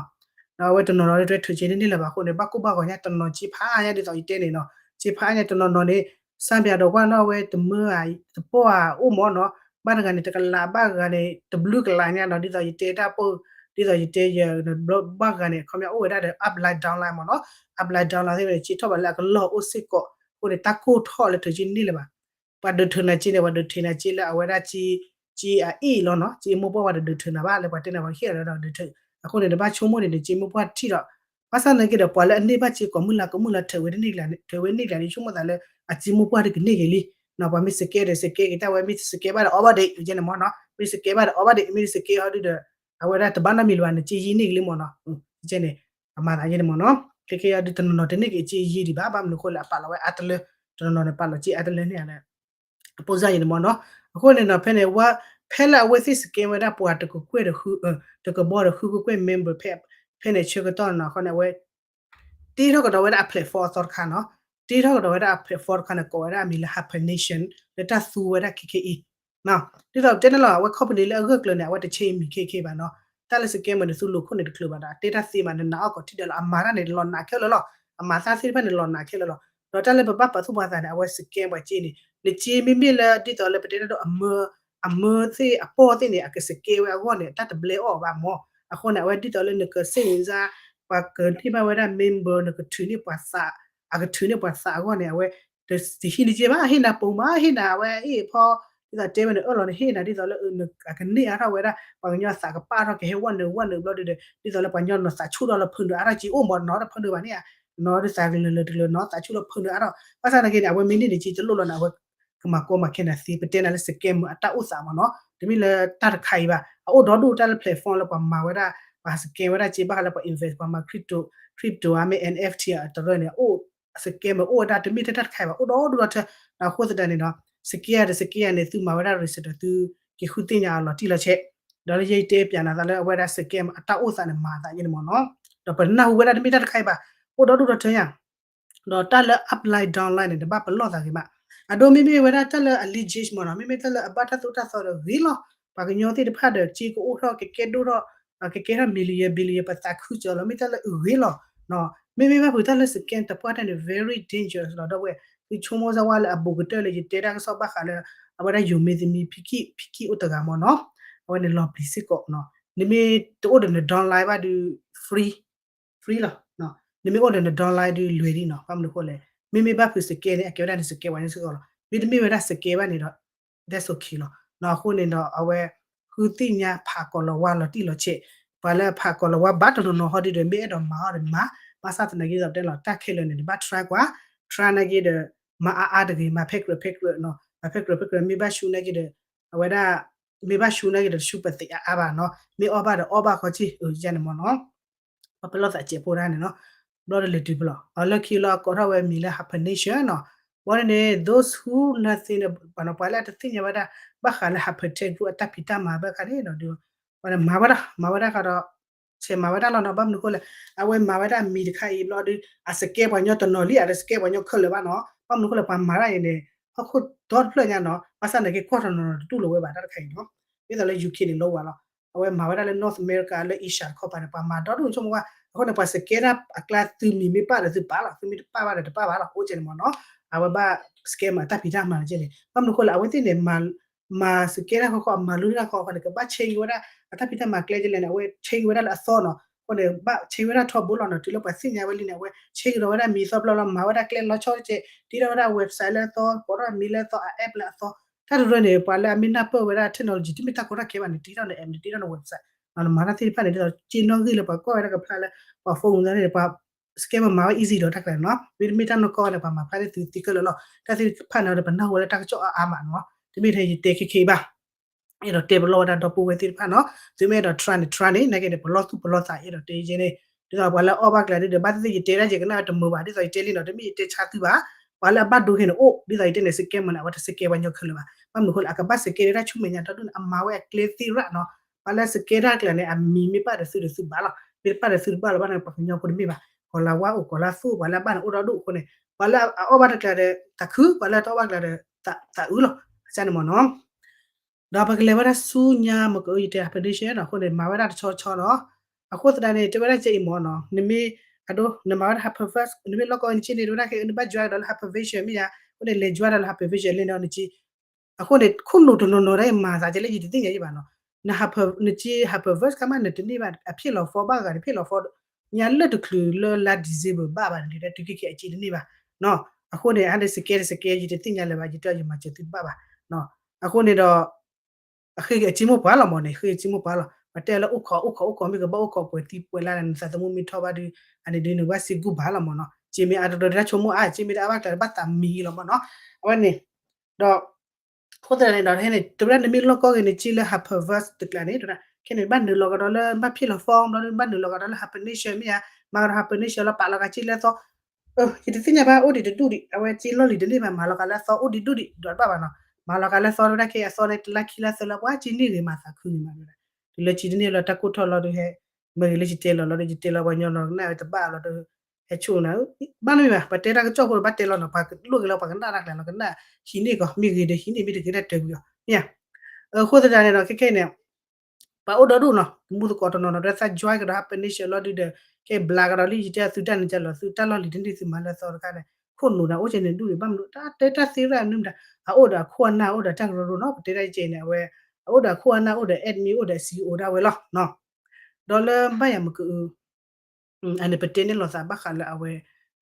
းအဝဲတနီၤနီၤဒီးထုးစ့န့ၢ်န့ၢ်လၢၤဘၣ်အဃိန့ၣ် ဘၣ်ကိၢ်ဘၣ်ဂီၤညါတနီၤ စ့ဖးအါညါဒ်သိးယတဲန့ၣ်နီၤ စ့ဖးအါညါတနီၤနီၤန့ၣ် စၢ်ဘၣ်ဒီးကွၢ်နီၣ်ဝဲတမၢဧါ တပီၢ်ဧါအိၣ်မ့ၢ်နီၤ ဘၣ်တဂၤန့ၣ် တကလး ဘၣ်တဂၤန့ၣ် တဘျုးကလးညါနီၤ ဒ်သိးယတဲတၢ်ပိၢ် ဒ်သိးယတဲယ ဘၣ်တဂၤန့ၣ် ခီပညီအိၣ်ဝဲဒၣ်ဒီး upline downline မ့ၢ်နီၤ upline downline သ့ၣ်ဝဲန့ၣ် စ့ထီၣ်ဘၣ်လၢအကလီၢ်အိၣ်စ့ၢ်ကီး အဃိန့ၣ် တၢ်ကိၢ်ထီၣ်လၢထုးစ့န့ၢ်လၢၤဘၣ် ပှၤဒုးထုးနၤစ့န့ၣ် ပှၤဒုးထုးနၤစ့လၢအဝဲဒၣ် စ့အအ့ၣ်လီၤနီၤ စ့မိၢ်ပှၢ်ပှၤတဒုးထုးနၤဘၣ် လၢပှၤတဲနၤပှၤဟ့ၣ်လီၤဒီးဒုးထုး အဃိန့ၣ် နဘၣ်ဆိကမိၣ်န့ၣ် နစ့မိၢ်ပှၢ်ထံၣ်ဒီး ဘၣ်ဆၣ်သနာ်က့ဒီး ပှၤလၢအန့ၢ်ဘၣ်စ့ကိးမုၢ်လၢ်ကိးမုၢ်လၢ် ထုးဝဲတန့ၢ်ကျါန့ၣ် ထုးဝဲန့ၢ်ကျါန့ၣ် ဆိကမိၣ်သးလၢ အစ့မိၢ်ပှၢ်တကန့ၢ်က့ၤလံ ပှၤမ့ၢ်စကဲဒီးစကဲက့ၤတၢ်ဝဲ မ့ၢ်စကဲဘၣ်ဒီးအီၣ်ဘၣ်ဒံး ယဲန့ၣ်မ့ၢ်နီၤ မ့ၢ်စကဲဘၣ်ဒီးအီၣ်ဘၣ်ဒံး မ့ၢ်တစကဲဟီဒုဒီး အဝဲဒၣ်တဘၣ်နီတမံၤလၢၤဘၣ် နစ့ယံာ်န့ၢ်က့ၤလံမ့ၢ်နီၤ ယဲန့ၣ် အမၤသးယဲန့ၣ်မ့ၢ်နီၤ ခဲကဲအီၤဒုတနီၤနီၤတန့ၢ်က့ၤစ့ယံာ်ဒံးဘၣ် ဘၣ်မနုၤအဃိလဲၣ်အပာ်လီၤဝဲအါတလၢ တနီၤနီၤန့ၣ်ပာ်လီၤစ့အါတလၢန့ၣ် အပိၢ်စၢ်ယဲန့ၣ်မ့ၢ်နီၤ အဃိန့ၣ်နီၤ ဖဲန့ၣ် ဝဲ ဖဲလၢအဝဲသ့ၣ်စကဲဝဲဒၣ်ပှၤတကကွဲၢ်ဒီး တကဘီဒီးဃုကကွဲၢ် member ဖဲန့ၣ်ဆၢကတီၢ်နီၤ အဃိန့ၣ် အဝဲ တ့ထီၣ်ကဒီးဝဲဒၣ်အ platform အသီတခါနီၤ တ့ထီၣ်ကဒီးဝဲဒၣ်အ platform တခါန့ၣ် ကိးဝဲဒၣ်အမံၤလၢ Hyper Nation လၢတၢ်သူဝဲဒၣ်ခဲခဲအံၤ ဒ်သိးတဲန့ၣ်လီၤ အဝဲ company လၢအဂၢၢ်ကျၢၤန့ၣ် အဝဲတဆဲးမံၤခဲခဲဘၣ်နီၤ တၢ်လၢ scammer န့ၣ် သုလိာ်ခိၣ်န့ၣ်တချုးဘၣ်ဒီး တဲတၢ်သ့မး နနာ်အီၣ်ကိးထံၣ်ဒီးလီၤ အမၤတၢ်န့ၣ်လီၤနာ်ခဲလၢာ်လီၤ အမၤတၢ်သ့ၣ်တဖၣ်န့ၣ်လီၤနာ်ခဲလၢာ်လီၤ ဒီးတၢ်လၢပဘၣ်ပာ်သူၣ်ပာ်သးန့ၣ် အဝဲ scam ပှၤစ့န့ၣ် နစ့မ့မ့ၢ်လၢဒ်သိးလၢပတဲတၢ်ဒီး အမၢသ့ၣ်အပီၢ်သ့ၣ်န့ၣ် အက scam ဝဲအဂီၢ်န့ၣ် တၢ်တဘျဲအီၣ်ဘၣ်မ့ၢ် အဃိန့ၣ် အဝဲဒ်သိးလၢနကစ့ၣ်န့ၣ်စါ ပှၤကန့ၢ်ဘၣ်ဝဲဒၣ် member နကထုးန့ၢ်ပှၤသး အကထုးန့ၢ်ပှၤသးအဂီၢ်န့ၣ် အဝဲ တဟံးန့ၢ်စ့ဘၣ် ဟ့ၣ်နၤပိာ်မး ဟ့ၣ်နၤအဝဲအ့ၣ်ဖီ ဒ်သိးတဲဝဲန့ၣ် အၢၣ်လီၤန့ၣ် ဟ့ၣ်နၤဒ်သိးလၢ အကန့ၢ်အါထီၣ်ဝဲဒၣ် ပှၤကညီသးကပာ်ထီၣ်ကဟဲဝဲနုာ်ဝဲနုာ်ဘျီဒုဒီး ဒ်သိးလၢပှၤကညီနီၤသးဆူၣ်ထီၣ်လၢဖုနုာ်အါထီၣ်က့အိၣ်မးနီၤတဖုနုာ်ဘၣ်န့ၣ်ဧါ နီၤဒ်သးကလၢာ်လၢာ်တကလၢာ်နီၤသးဆူၣ်လၢဖုနုာ်အါထီၣ် ဘၣ်ဆၣ်သနာ်က့န့ၣ် အဝဲမ့ၢ်န့ၢ်န့ၣ်က့တလိၣ်လီၤန့ၣ် အဝဲ ကမၤကီမၤခဲနၤသ့ ပတဲနၤလၢ scammer အတၢ်အိၣ်သးမးနီၤ တမ့ၢ်လၢတၢ်တခါအံၤဘၣ် အအိၣ်ဒီဒူၣ်တၢ်လၢ platform လၢပှၤမၤဝဲဒၣ် ပှၤ scam ဝဲဒၣ်စ့ဘၣ်ဃးလၢပှၤ invest ပှၤမၤ crypto crypto အမ့ၢ် NFT အတရၢန့ၣ် အိၣ် scammer အိၣ်ဝဲဒၣ်တမ့ၢ်ထဲတၢ်တခါအံၤဘၣ် အိၣ်ဒီဒူၣ်ဒီထၢ အဃိသတးန့ၣ်နီၤ scam ဒီး scam န့ၣ် သုမၤဝဲဒၣ် research ဒီးသုက့ၤဃုသ့ၣ်ညါအီၤလီၤတံၢ်လီၤဆဲး ဒီးလၢယတဲပျးနၤသးလၢအဝဲဒၣ် scam အတၢ်အိၣ်သးန့ၣ်မၤသးယဲန့ၣ်မးနီၤ ဒီးပနၢ်ဟူဝဲဒၣ်တမ့ၢ်တၢ်တခါအံၤဘၣ် အိၣ်ဒီဒူၣ်ဒီထၢညါ ဒီးတၢ်လၢ upline downline န့ၣ် တဘၣ်ပလီၢ်သးဂ့ၤမး အဒိမ့မ့ၢ်ဝဲဒၣ်တၢ်လၢအ legit မးနီၤ မ့မ့ၢ်တၢ်လၢအဘၣ်တၢ်သိၣ်တၢ်သီဒီးဂ့ၤလီၤ ပှၤကညီသ့ၣ်တဖၣ်ဒီးစ့ကအိၣ်ထီၣ်ကကဲဒိၣ်ထီၣ် ကကဲထီၣ် million billion ပသးခုစၢၤလီၤ မ့ၢ်တၢ်လၢအဂ့ၤလီၤ မ့မ့ၢ်ဘၣ်ဖုးတၢ်လၢ scam တပှၢ်တၢ်န့ၣ် very dangerous လီၤ ဒီပုၢ်ဝဲၢ် သုဆိကမိၣ်စၢ်ဝဲလၢအဘူးကတၢၢ်လၢယတဲတၢ်ကစီၣ်ဘၣ်ဃးလၢ အဝဲဒၣ်ယိၤမ့သမံ ဖံခံအိၣ်တဂၤမးနီၤ အဝဲန့ၣ်လီၤပျံၤစ့ၢ်ကီး နမ့ၢ်တအိၣ်ဒီးန downline ဘၣ်ဒီး free free လီၤ နမ့ၢ်အိၣ်ဒီးန downline ဒီးလွဲၤလံနီၤ ဘၣ်မနုၤအဃိလဲၣ် မ့မ့ၢ်ဘၣ်ဖုး scam န့ၣ် အကဲဝဲဒၣ်န့ၣ် scam ပှၤန့ၣ်စ့ၢ်ကီးလီၤ မ့တမ့ၢ်ဝဲဒၣ် scam ဘၣ်န့ၣ်ဒီး that's okay လီၤ အဃိန့ၣ်ဒီးအဝဲ ဃုသ့ၣ်ညါဖးကီးလီၤဝါလီၤတံၢ်လီၤဆဲး ပှၤလၢအဖးကီးလီၤဝါဘၣ်တနီၤနီၤဟီဒ်ဒီး မ့ၢ်အဲၣ်ဒိးမၤအီၤဒီးမၤ ဘၣ်ဆၣ်သနာ်က့ဒီးတဲလီၤ တၢ်ခဲလၢာ်န့ၣ် နဘၣ် try ကွၢ် try နာ်က့ဒီး မၤအါအါတဂ့ၤ မၤဖဲကြၢးဖဲကြၢး မၤဖဲကြၢးဖဲကြၢး မ့ၢ်ဘၣ်ရှူနာ်က့ဒီး အဝဲဒၣ် မ့ၢ်ဘၣ်ရှူနာ်က့ဒီး တရှူပသံးအါအါဘၣ်နီၤ မ့ၢ်အီၣ်ဘၣ်ဒီးအီၣ်ဘၣ်ဃီက့ ယဲန့ၣ်မးနီၤ ပှၤပလီၢ်သးစဲးဖိတၢ်န့ၣ်နီၤ ဘျီဒီးလဲၤတုၤပလီၢ် အလၢခံလီၤအကိးထီၣ်ဝဲမံၤလၢ Hyper Nation နီၤ ဘၣ်န့ၣ် those who nothing ပှၤလၢအတသ့ၣ်ညါဝဲဒၣ် ဘၣ်ဃးလၢ Hyper Tech Group အတၢ်ဖံးတၢ်မၤဘၣ်ခါန့ၣ်ဒီး ပှၤမၤဝဲဒၣ် မၤဝဲဒၣ်ဃးဒီး ဆဲးမၤဝဲဒၣ်လီၤနီၤ. ဘၣ်မနုၤအဃိလဲၣ်, အဝဲမၤဝဲဒၣ်မံၤတခါအံၤဘျီဒီး အscamပှၤညီတနီၤလံ, အတscamပှၤညီခဲလၢာ်ဘၣ်နီၤ. ဘၣ်မနုၤအဃိလဲၣ်, ပှၤမၤတၢ်အံၤန့ၣ် ဟီၣ်ခိၣ်ဒီတဖျၢၣ်ညါနီၤ, ဘၣ်ဆၣ်န့ၣ်က့ၤကွၢ်တနီၤနီၤတတူၢ်လိာ်ဝဲဘၣ်တၢ်တခါအံၤနီၤ. ဒ်သိးလၢ ယူၣ်ခ့ၣ်န့ၣ် လီၤဝဲလီၤ. အဝဲမၤဝဲဒၣ်လၢ North America လၢ Asia တခီပၤန့ၣ် ပှၤမၤဒီဒူၣ်ဆိကမိၣ်ဝဲ, အဃိန့ၣ် ပှၤscamတၢ်အကျါ သုမံၤမ့ၢ်ပာ်ဒီးသုပာ်လီၤ, သုမ့ၢ်တပာ်ဘၣ်ဒီးတပာ်ဘၣ်လီၤ, အိၣ်ကဲန့ၣ်မ့ၢ်နီၤ. အဝဲဘၣ်scamမၤတၢ်ဖံးတၢ်မၤကဲန့ၣ်, ဘၣ်မနုၤအဃိလဲၣ်, အဝဲသ့ၣ်န့ၣ် မၤscamတၢ်ဃီဃီ အမၤလိတၢ်ဃီဃီန့ၣ် ကဘၣ်changeဝဲဒၣ် အတၢ်ဖံးတၢ်မၤကျဲကဲလဲၣ်န့ၣ် အဝဲchangeဝဲဒၣ်လၢအသီနီၤ. အဃိန့ၣ် ဘၣ်changeဝဲဒၣ်ထီဘိလီၤနီၤ, တုၤလၢပှၤသ့ၣ်ညါဝဲလံန့ၣ် အဝဲchangeကဒီးဝဲဒၣ်မံၤသီဘျီလီၤ, မၤဝဲဒၣ်ကျဲလီၤဆီတကဲး, တ့ထီၣ်ဝဲဒၣ် website လၢအသီ, ကိးထီၣ်မံၤလၢအသီ, အappလၢအသီ. တၢ်တရၢန့ၣ် ပှၤလၢအမ့ၢ်နၢ်ပၢၢ်ဝဲဒၣ် technology တမ့ၢ်တၢ်ကီတၢ်ခဲဘၣ်န့ၣ် တ့ထီၣ်န app န့ၣ် တ့ထီၣ်န website နီၤ, နမၤတၢ်သ့ၣ်တဖၣ်န့ၣ် ဒ်သိးက့နီၣ်ဂံၢ်လၢပှၤကွၢ်ဝဲဒၣ်ကဖျါလၢ ပှၤ phone န့ၣ် ပှၤ scam မၤဝဲ easy ဒီးတၢ်ကျါန့ၣ်နီၤ, မ့တမ့ၢ်တၢ်နီၢ်ကီၢ်န့ၣ် ပှၤမၤဖျါန့ၢ်သုသံခဲလၢာ်လီၤ. တၢ်သ့ၣ်တဖၣ်န့ၣ်ဒီး ပနၢ်ဟူဝဲလၢတၢ်ကစီၣ်အါအါမးနီၤ, တမ့ၢ်ထဲယတဲခဲခဲအံၤဘၣ်. အဲၣ်ဒိးတဲပလီၢ်ဝဲဒၣ်ဒီပုၢ်ဝဲၢ်သ့ၣ်တဖၣ်နီၤ, သုမ့ၢ်အဲၣ်ဒိး try န့ၣ် try န့ၣ် နာ်က့န့ၣ် ပလီၢ်သူၣ်ပလီၢ်သး အဲၣ်ဒိးတဲယဲန့ၣ်, ဒ်သိးပှၤလၢအအီၣ်ဘၣ်ကျါဒ်ဒီး ဘၣ်သ့ၣ်သ့ၣ် ယတဲဒၣ်ယကနၣ်ဝဲတမုာ်ဘၣ်, ဒ်သိးယတဲလံနီၤ, တမ့ၢ်ယတဲဆါသုဘၣ်. ပှၤလၢအဘၣ်ဒိခဲန့ၣ်အိၣ်, ဒ်သိးယတဲန့ၣ် scam န့ၣ် အဝဲတscamပှၤညီခဲလၢာ်ဘၣ်. ဘၣ်မနုၤအဃိလဲၣ်, အကဘၣ်scamဒၣ်တၢ်ဆူမဲာ်ညါဒီဒူၣ်န့ၣ် အမၤဝဲအကျဲသ့ၣ်ရၣ်နီၤ. ပှၤလၢအscamတၢ်ကျါန့ၣ် အမံၤမ့ၢ်ပာ်ဒီးသုဒီးသုဘၣ်လီၤ, မ့ၢ်တပာ်ဒီးသုတဘၣ်လီၤဘၣ်န့ၣ် ပှၤကညီဖိတမ့ၢ်ဘၣ်, ကီၤလၤဝါအိၣ် ကီၤလၤသူအိၣ် ပှၤလၢအဘၣ်န့ၣ်အိၣ်ဒီဒူၣ်အဃိန့ၣ် ပှၤလၢအအီၣ်ဘၣ်တကျါဒီးသးခု, ပှၤလၢအတအီၣ်ဘၣ်ကျါဒီးသးအုးလီၤ, အစၢ်န့ၣ်မ့ၢ်နီၤ. ဒီးပကလဲၤဝဲဒၣ်ဆူညါ မ့ၢ်ကယတဲ hyphenation နီၤ, အဃိန့ၣ် မၤဝဲဒၣ်တဆီဆီနီၤ. အဃိသတးန့ၣ် တဲဝဲဒၣ်ကဲအံၤမ့ၢ်နီၤ, နမ့ၢ်အဒိ နမၤဝဲဒၣ် hyperverse နမ့ၢ်လီၢ်ကီၢ်နက့န့ၣ် တဲဝဲဒၣ်ခဲ နဘၣ် join ဒီးလၢ hypervision မ့ၢ်ယါ, အဃိန့ၣ် လဲၤ join ဒီးလၢ hypervision လံနီၤနက့. အဃိန့ၣ် ခိၣ်နူာ်တနီၤနီၤဒၣ်အံၤ မၤသးကဲလၢယတသ့ၣ်ညါယံၣ်ဘၣ်နီၤ. နက့ hyperverse ခါမး နတန့ၢ်ဘၣ် အဖျ့ၣ်လီၤ form ဘၣ်ဂၤန့ၣ် ဖျ့ၣ်လီၤ form ညါလၢတချုးလၢလါ December ဘၣ်ဘၣ်န့ၣ် တုၤခဲခဲအက့တန့ၢ်ဘၣ်နီၤ. အဃိန့ၣ် အါန့ၣ် စကဲတစကဲ ယတသ့ၣ်ညါလၢၤဘၣ်, ယတဲအီၤ ယမၤစၢၤသုတဘၣ်ဘၣ်နီၤ. အဃိန့ၣ်ဒီး အဃ့က့ၤအစ့မိၢ်ပှၢ်လီၤမ့ၢ်န့ၣ်, ဃ့က့ၤအစ့မိၢ်ပှၢ်လီၤ. ပတဲလၢအိၣ်ခိး အိၣ်ခိး အိၣ်ခိး မ့ၢ်ကဘၣ်အိၣ်ခိးပှဲၤသံပှဲၤလါန့ၣ် နသးသမူမ့ၢ်ထီၣ်ဘၣ်ဒီး အန့ၣ်ဒုးနကဘၣ်စံးကူၣ်ဘၣ်လီၤမ့ၢ်နီၤ. စ့မ့ၢ်အါတရီတၢ်ဆိကမိၣ်အါ, စ့မ့ၢ်တအါဘၣ်ကျါ ဘၣ်သးမံလီၤမ့ၢ်နီၤ. အဝဲန့ၣ် ဒီး အဃိသတးန့ၣ်ဒီး ခဲန့ၣ် တဲဝဲဒၣ်နမ့ၢ်လီၢ်ကီၢ်ဂ့ၤန့ၣ် စ့လၢ hyperverse တကျါန့ၣ် တဲဝဲဒၣ် ခဲန့ၣ် ဘၣ်နုာ်လီၤကဒီးလၢ ဘၣ်ဖျ့ၣ်လီၤ form ဘျီ ဘၣ်နုာ်လီၤကဒီးလၢ hyphenation မ့ၢ်ဧါ, မၤကဒီး hyphenation လီၤ ပာ်လီၤကဒီးစ့လၢအသီ ယတသ့ၣ်ညါဘၣ် အိၣ်ဒံးတဒူၣ်ဒံး, အဝဲစ့လီၢ်လံၤတန့ၢ်ဘၣ်, မၤလီၤကဒီးလၢအသီ အိၣ်ဒံးဒူၣ်ဒံး ဒီးတဘၣ်ဘၣ်နီၤ. မၤလီၤကဒီးလၢအသီ တဲဝဲဒၣ် ခဲအသီန့ၣ် တလါခံလါသၢလါ ပှၤစ့န့ၢ်ဂ့ၤ မၤသးခုန့ၣ်မး တဲဝဲဒၣ်. တုၤလၢစ့တန့ၢ်လၢတၢ်ကိၢ်ထီၣ်လီၤဒီး ဟဲ မ့ၢ်ဂ့ၤလၢယတဲလီၤလီၤဒီး ယတဲလီၤပှၤညီနီၤ ကနၣ်ဝဲတဘၣ်လီၤဒီး ဟဲဆိၣ်နၤ ဘၣ်မ့ၢ်ဘၣ် ပတဲတၢ်ကစီၣ်ဖိ ဘၣ်တဲလီၤနီၤ ပှၤလိၣ်က့ၤလီၤ ပှၤကနၣ်တၢ်ကျါလီၤ ကနၣ်ဟံးန့ၢ်ကီး မ့ၢ်ဂ့ၤဒီးဟံးန့ၢ် မ့ၢ်တဂ့ၤဒၣ်တၢ်ကွံာ်အီၤ မ့ၢ်ဧါ. အဃိသတးန့ၣ်ဒီး ခဲခဲအံၤန့ၣ် ပှၤအိၣ်ဒီဒူၣ်နီၤ သမူသကိးတနီၤနီၤ ဒီးသး join ကဒီး hyphenation လီၤဒုးဒီး ကဲဘျါကဒီးလံ ယတဲသုတၢ်န့ၣ်ကလီၤ သုတၢ်လီၢ်လံၤတန့ၢ်သုမၤလၢအသီတခါန့ၣ် ခိၣ်နူာ်န့ၣ် အိၣ်ကဲန့ၣ်ဒူၣ်န့ၣ် ဘၣ်မနုၤ တၢ်တဲတၢ်သ့ရၣ်နုၤမတၤ အအိၣ်ဒီးအခိၣ်အနၢ် အိၣ်ဒီးတၢ်ကရၢကရိနီၤ ပတဲတၢ်ကဲန့ၣ် အဝဲ အအိၣ်ဒီးအခိၣ်အနၢ် အိၣ်ဒီး admin အိၣ်ဒီး CEO ဒၣ်ဝဲလီၤနီၤ. ဒီးလၢဘၣ်ယၤမ့ၢ်ကအု အန့ၣ်ပတဲန့ၢ်လိာ်သးဘၣ်ဃးလၢအဝဲ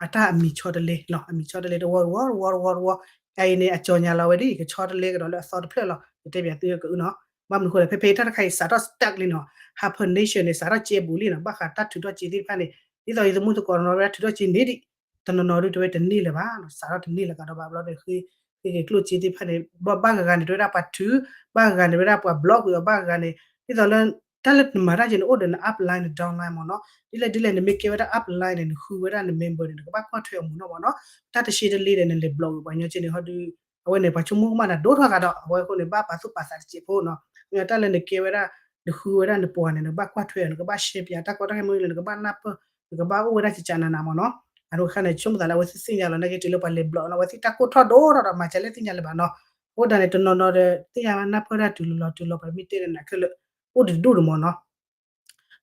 အတၢ်အမံၤဆီတလဲနီၤ အမံၤဆီတလဲတဝီတဝီတဝီတဝီတဝီ အအံၤန့ၣ် အကၠီၤညါလီၤဝဲဒ်အံၤ ကဆီတလဲကဒီးလ၁ၤသီတဖျၢၣ်လီၤ ယတဲဘၣ်သုကအုနီၤ. ဘၣ်မနုၤအဃိလဲၣ် ဖဲဖဲတၢ်တခါအံၤ စးထီၣ် stuck လံနီၤ hyphenation န့ၣ် စးထီၣ်ကဲဘူးလံနီၤ ဘၣ်ဃးတၢ်ထုးထီၣ်က့သ့ၣ်တဖၣ်န့ၣ် ဒ်သိးယသမူသကိးတနီၤဝဲဒၣ်ထုးထီၣ်က့န့ၢ်ဒံး တနီၤနီၤဒုးတဲဝဲတန့ၢ်လၢၤဘၣ် စးထီၣ်တန့ၢ်လၢၤကဒီးဘၣ်ဘျီဒီး ဃ့က့ၤကျိၣ်က့သ့ၣ်တဖၣ်န့ၣ် ဘၣ်ဂၤဂၤန့ၣ် တဲဝဲဒၣ်ပှၤထုး ဘၣ်ဂၤဂၤန့ၣ် တဲဝဲဒၣ်ပှၤ block ကွံာ်အီၤ ဘၣ်ဂၤဂၤန့ၣ် ဒ်သိးလၢ တၢ်လၢနမၤတၢ်ကဲန့ၣ် အိၣ်ဒီးန upline န downline မ့ၢ်နီၤ ဒ်လဲၣ်ဒ်လဲၣ် နမ့ၢ်ကဲဝဲဒၣ် upline န့ၣ် နဃုဝဲဒၣ်န member န့ၣ် နကဘၣ်ကွၢ်ထွဲအီၤမ့ၢ်နီၤမ့ၢ်နီၤ တၢ်တရှဲတလ့ဒီး နလဲၤ block ကွံာ်ပှၤညီကဲန့ၣ် ဟီဒုး အဝဲန့ၣ် ပှၤဆိကမိၣ်ကမၣ်နၤဒိၣ်ထီၣ်ဂၤဒီး အဝဲအဃိန့ၣ် ဘၣ်ပာ်သူၣ်ပာ်သးတစဲးဖိနီၤ မ့ၢ်တၢ်လၢနကဲဝဲဒၣ် နဃုဝဲဒၣ်နပှၤန့ၣ် နကဘၣ်ကွၢ်ထွဲအီၤ နကဘၣ်ရှဲပၠးတၢ်ကီတၢ်ခဲမ့ၢ်လၢ နကဘၣ်နၢ်ပၢၢ် နကဘၣ်အိၣ်ဝဲဒၣ်ကကးနးနးမ့ၢ်နီၤ အဒိခါန့ၣ် ဆိကမိၣ်သးလၢအဝဲသ့ၣ်သ့ၣ်ညါလီၤ နာ်က့တုၤလၢပှၤလဲၤ block နီၤ အဝဲသ့ၣ်တၢ်ကိၢ်ထီၣ်ဒိၣ်ထီၣ်ဒီး မၤစၢၤလၢသ့ၣ်ညါလၢၤဘၣ်နီၤ အဃိဒၣ်န့ၣ် တနီၤနီၤဒီး သ့ၣ်ညါဘၣ်နၢ်ပၢၢ်တၢ်တုၤလီၤတုၤလီၤ ပှၤမ့ၢ်တဲဒီးနၤခဲလၢာ် အိၣ်တဒူၣ်ဒူၣ်မ့ၢ်နီၤ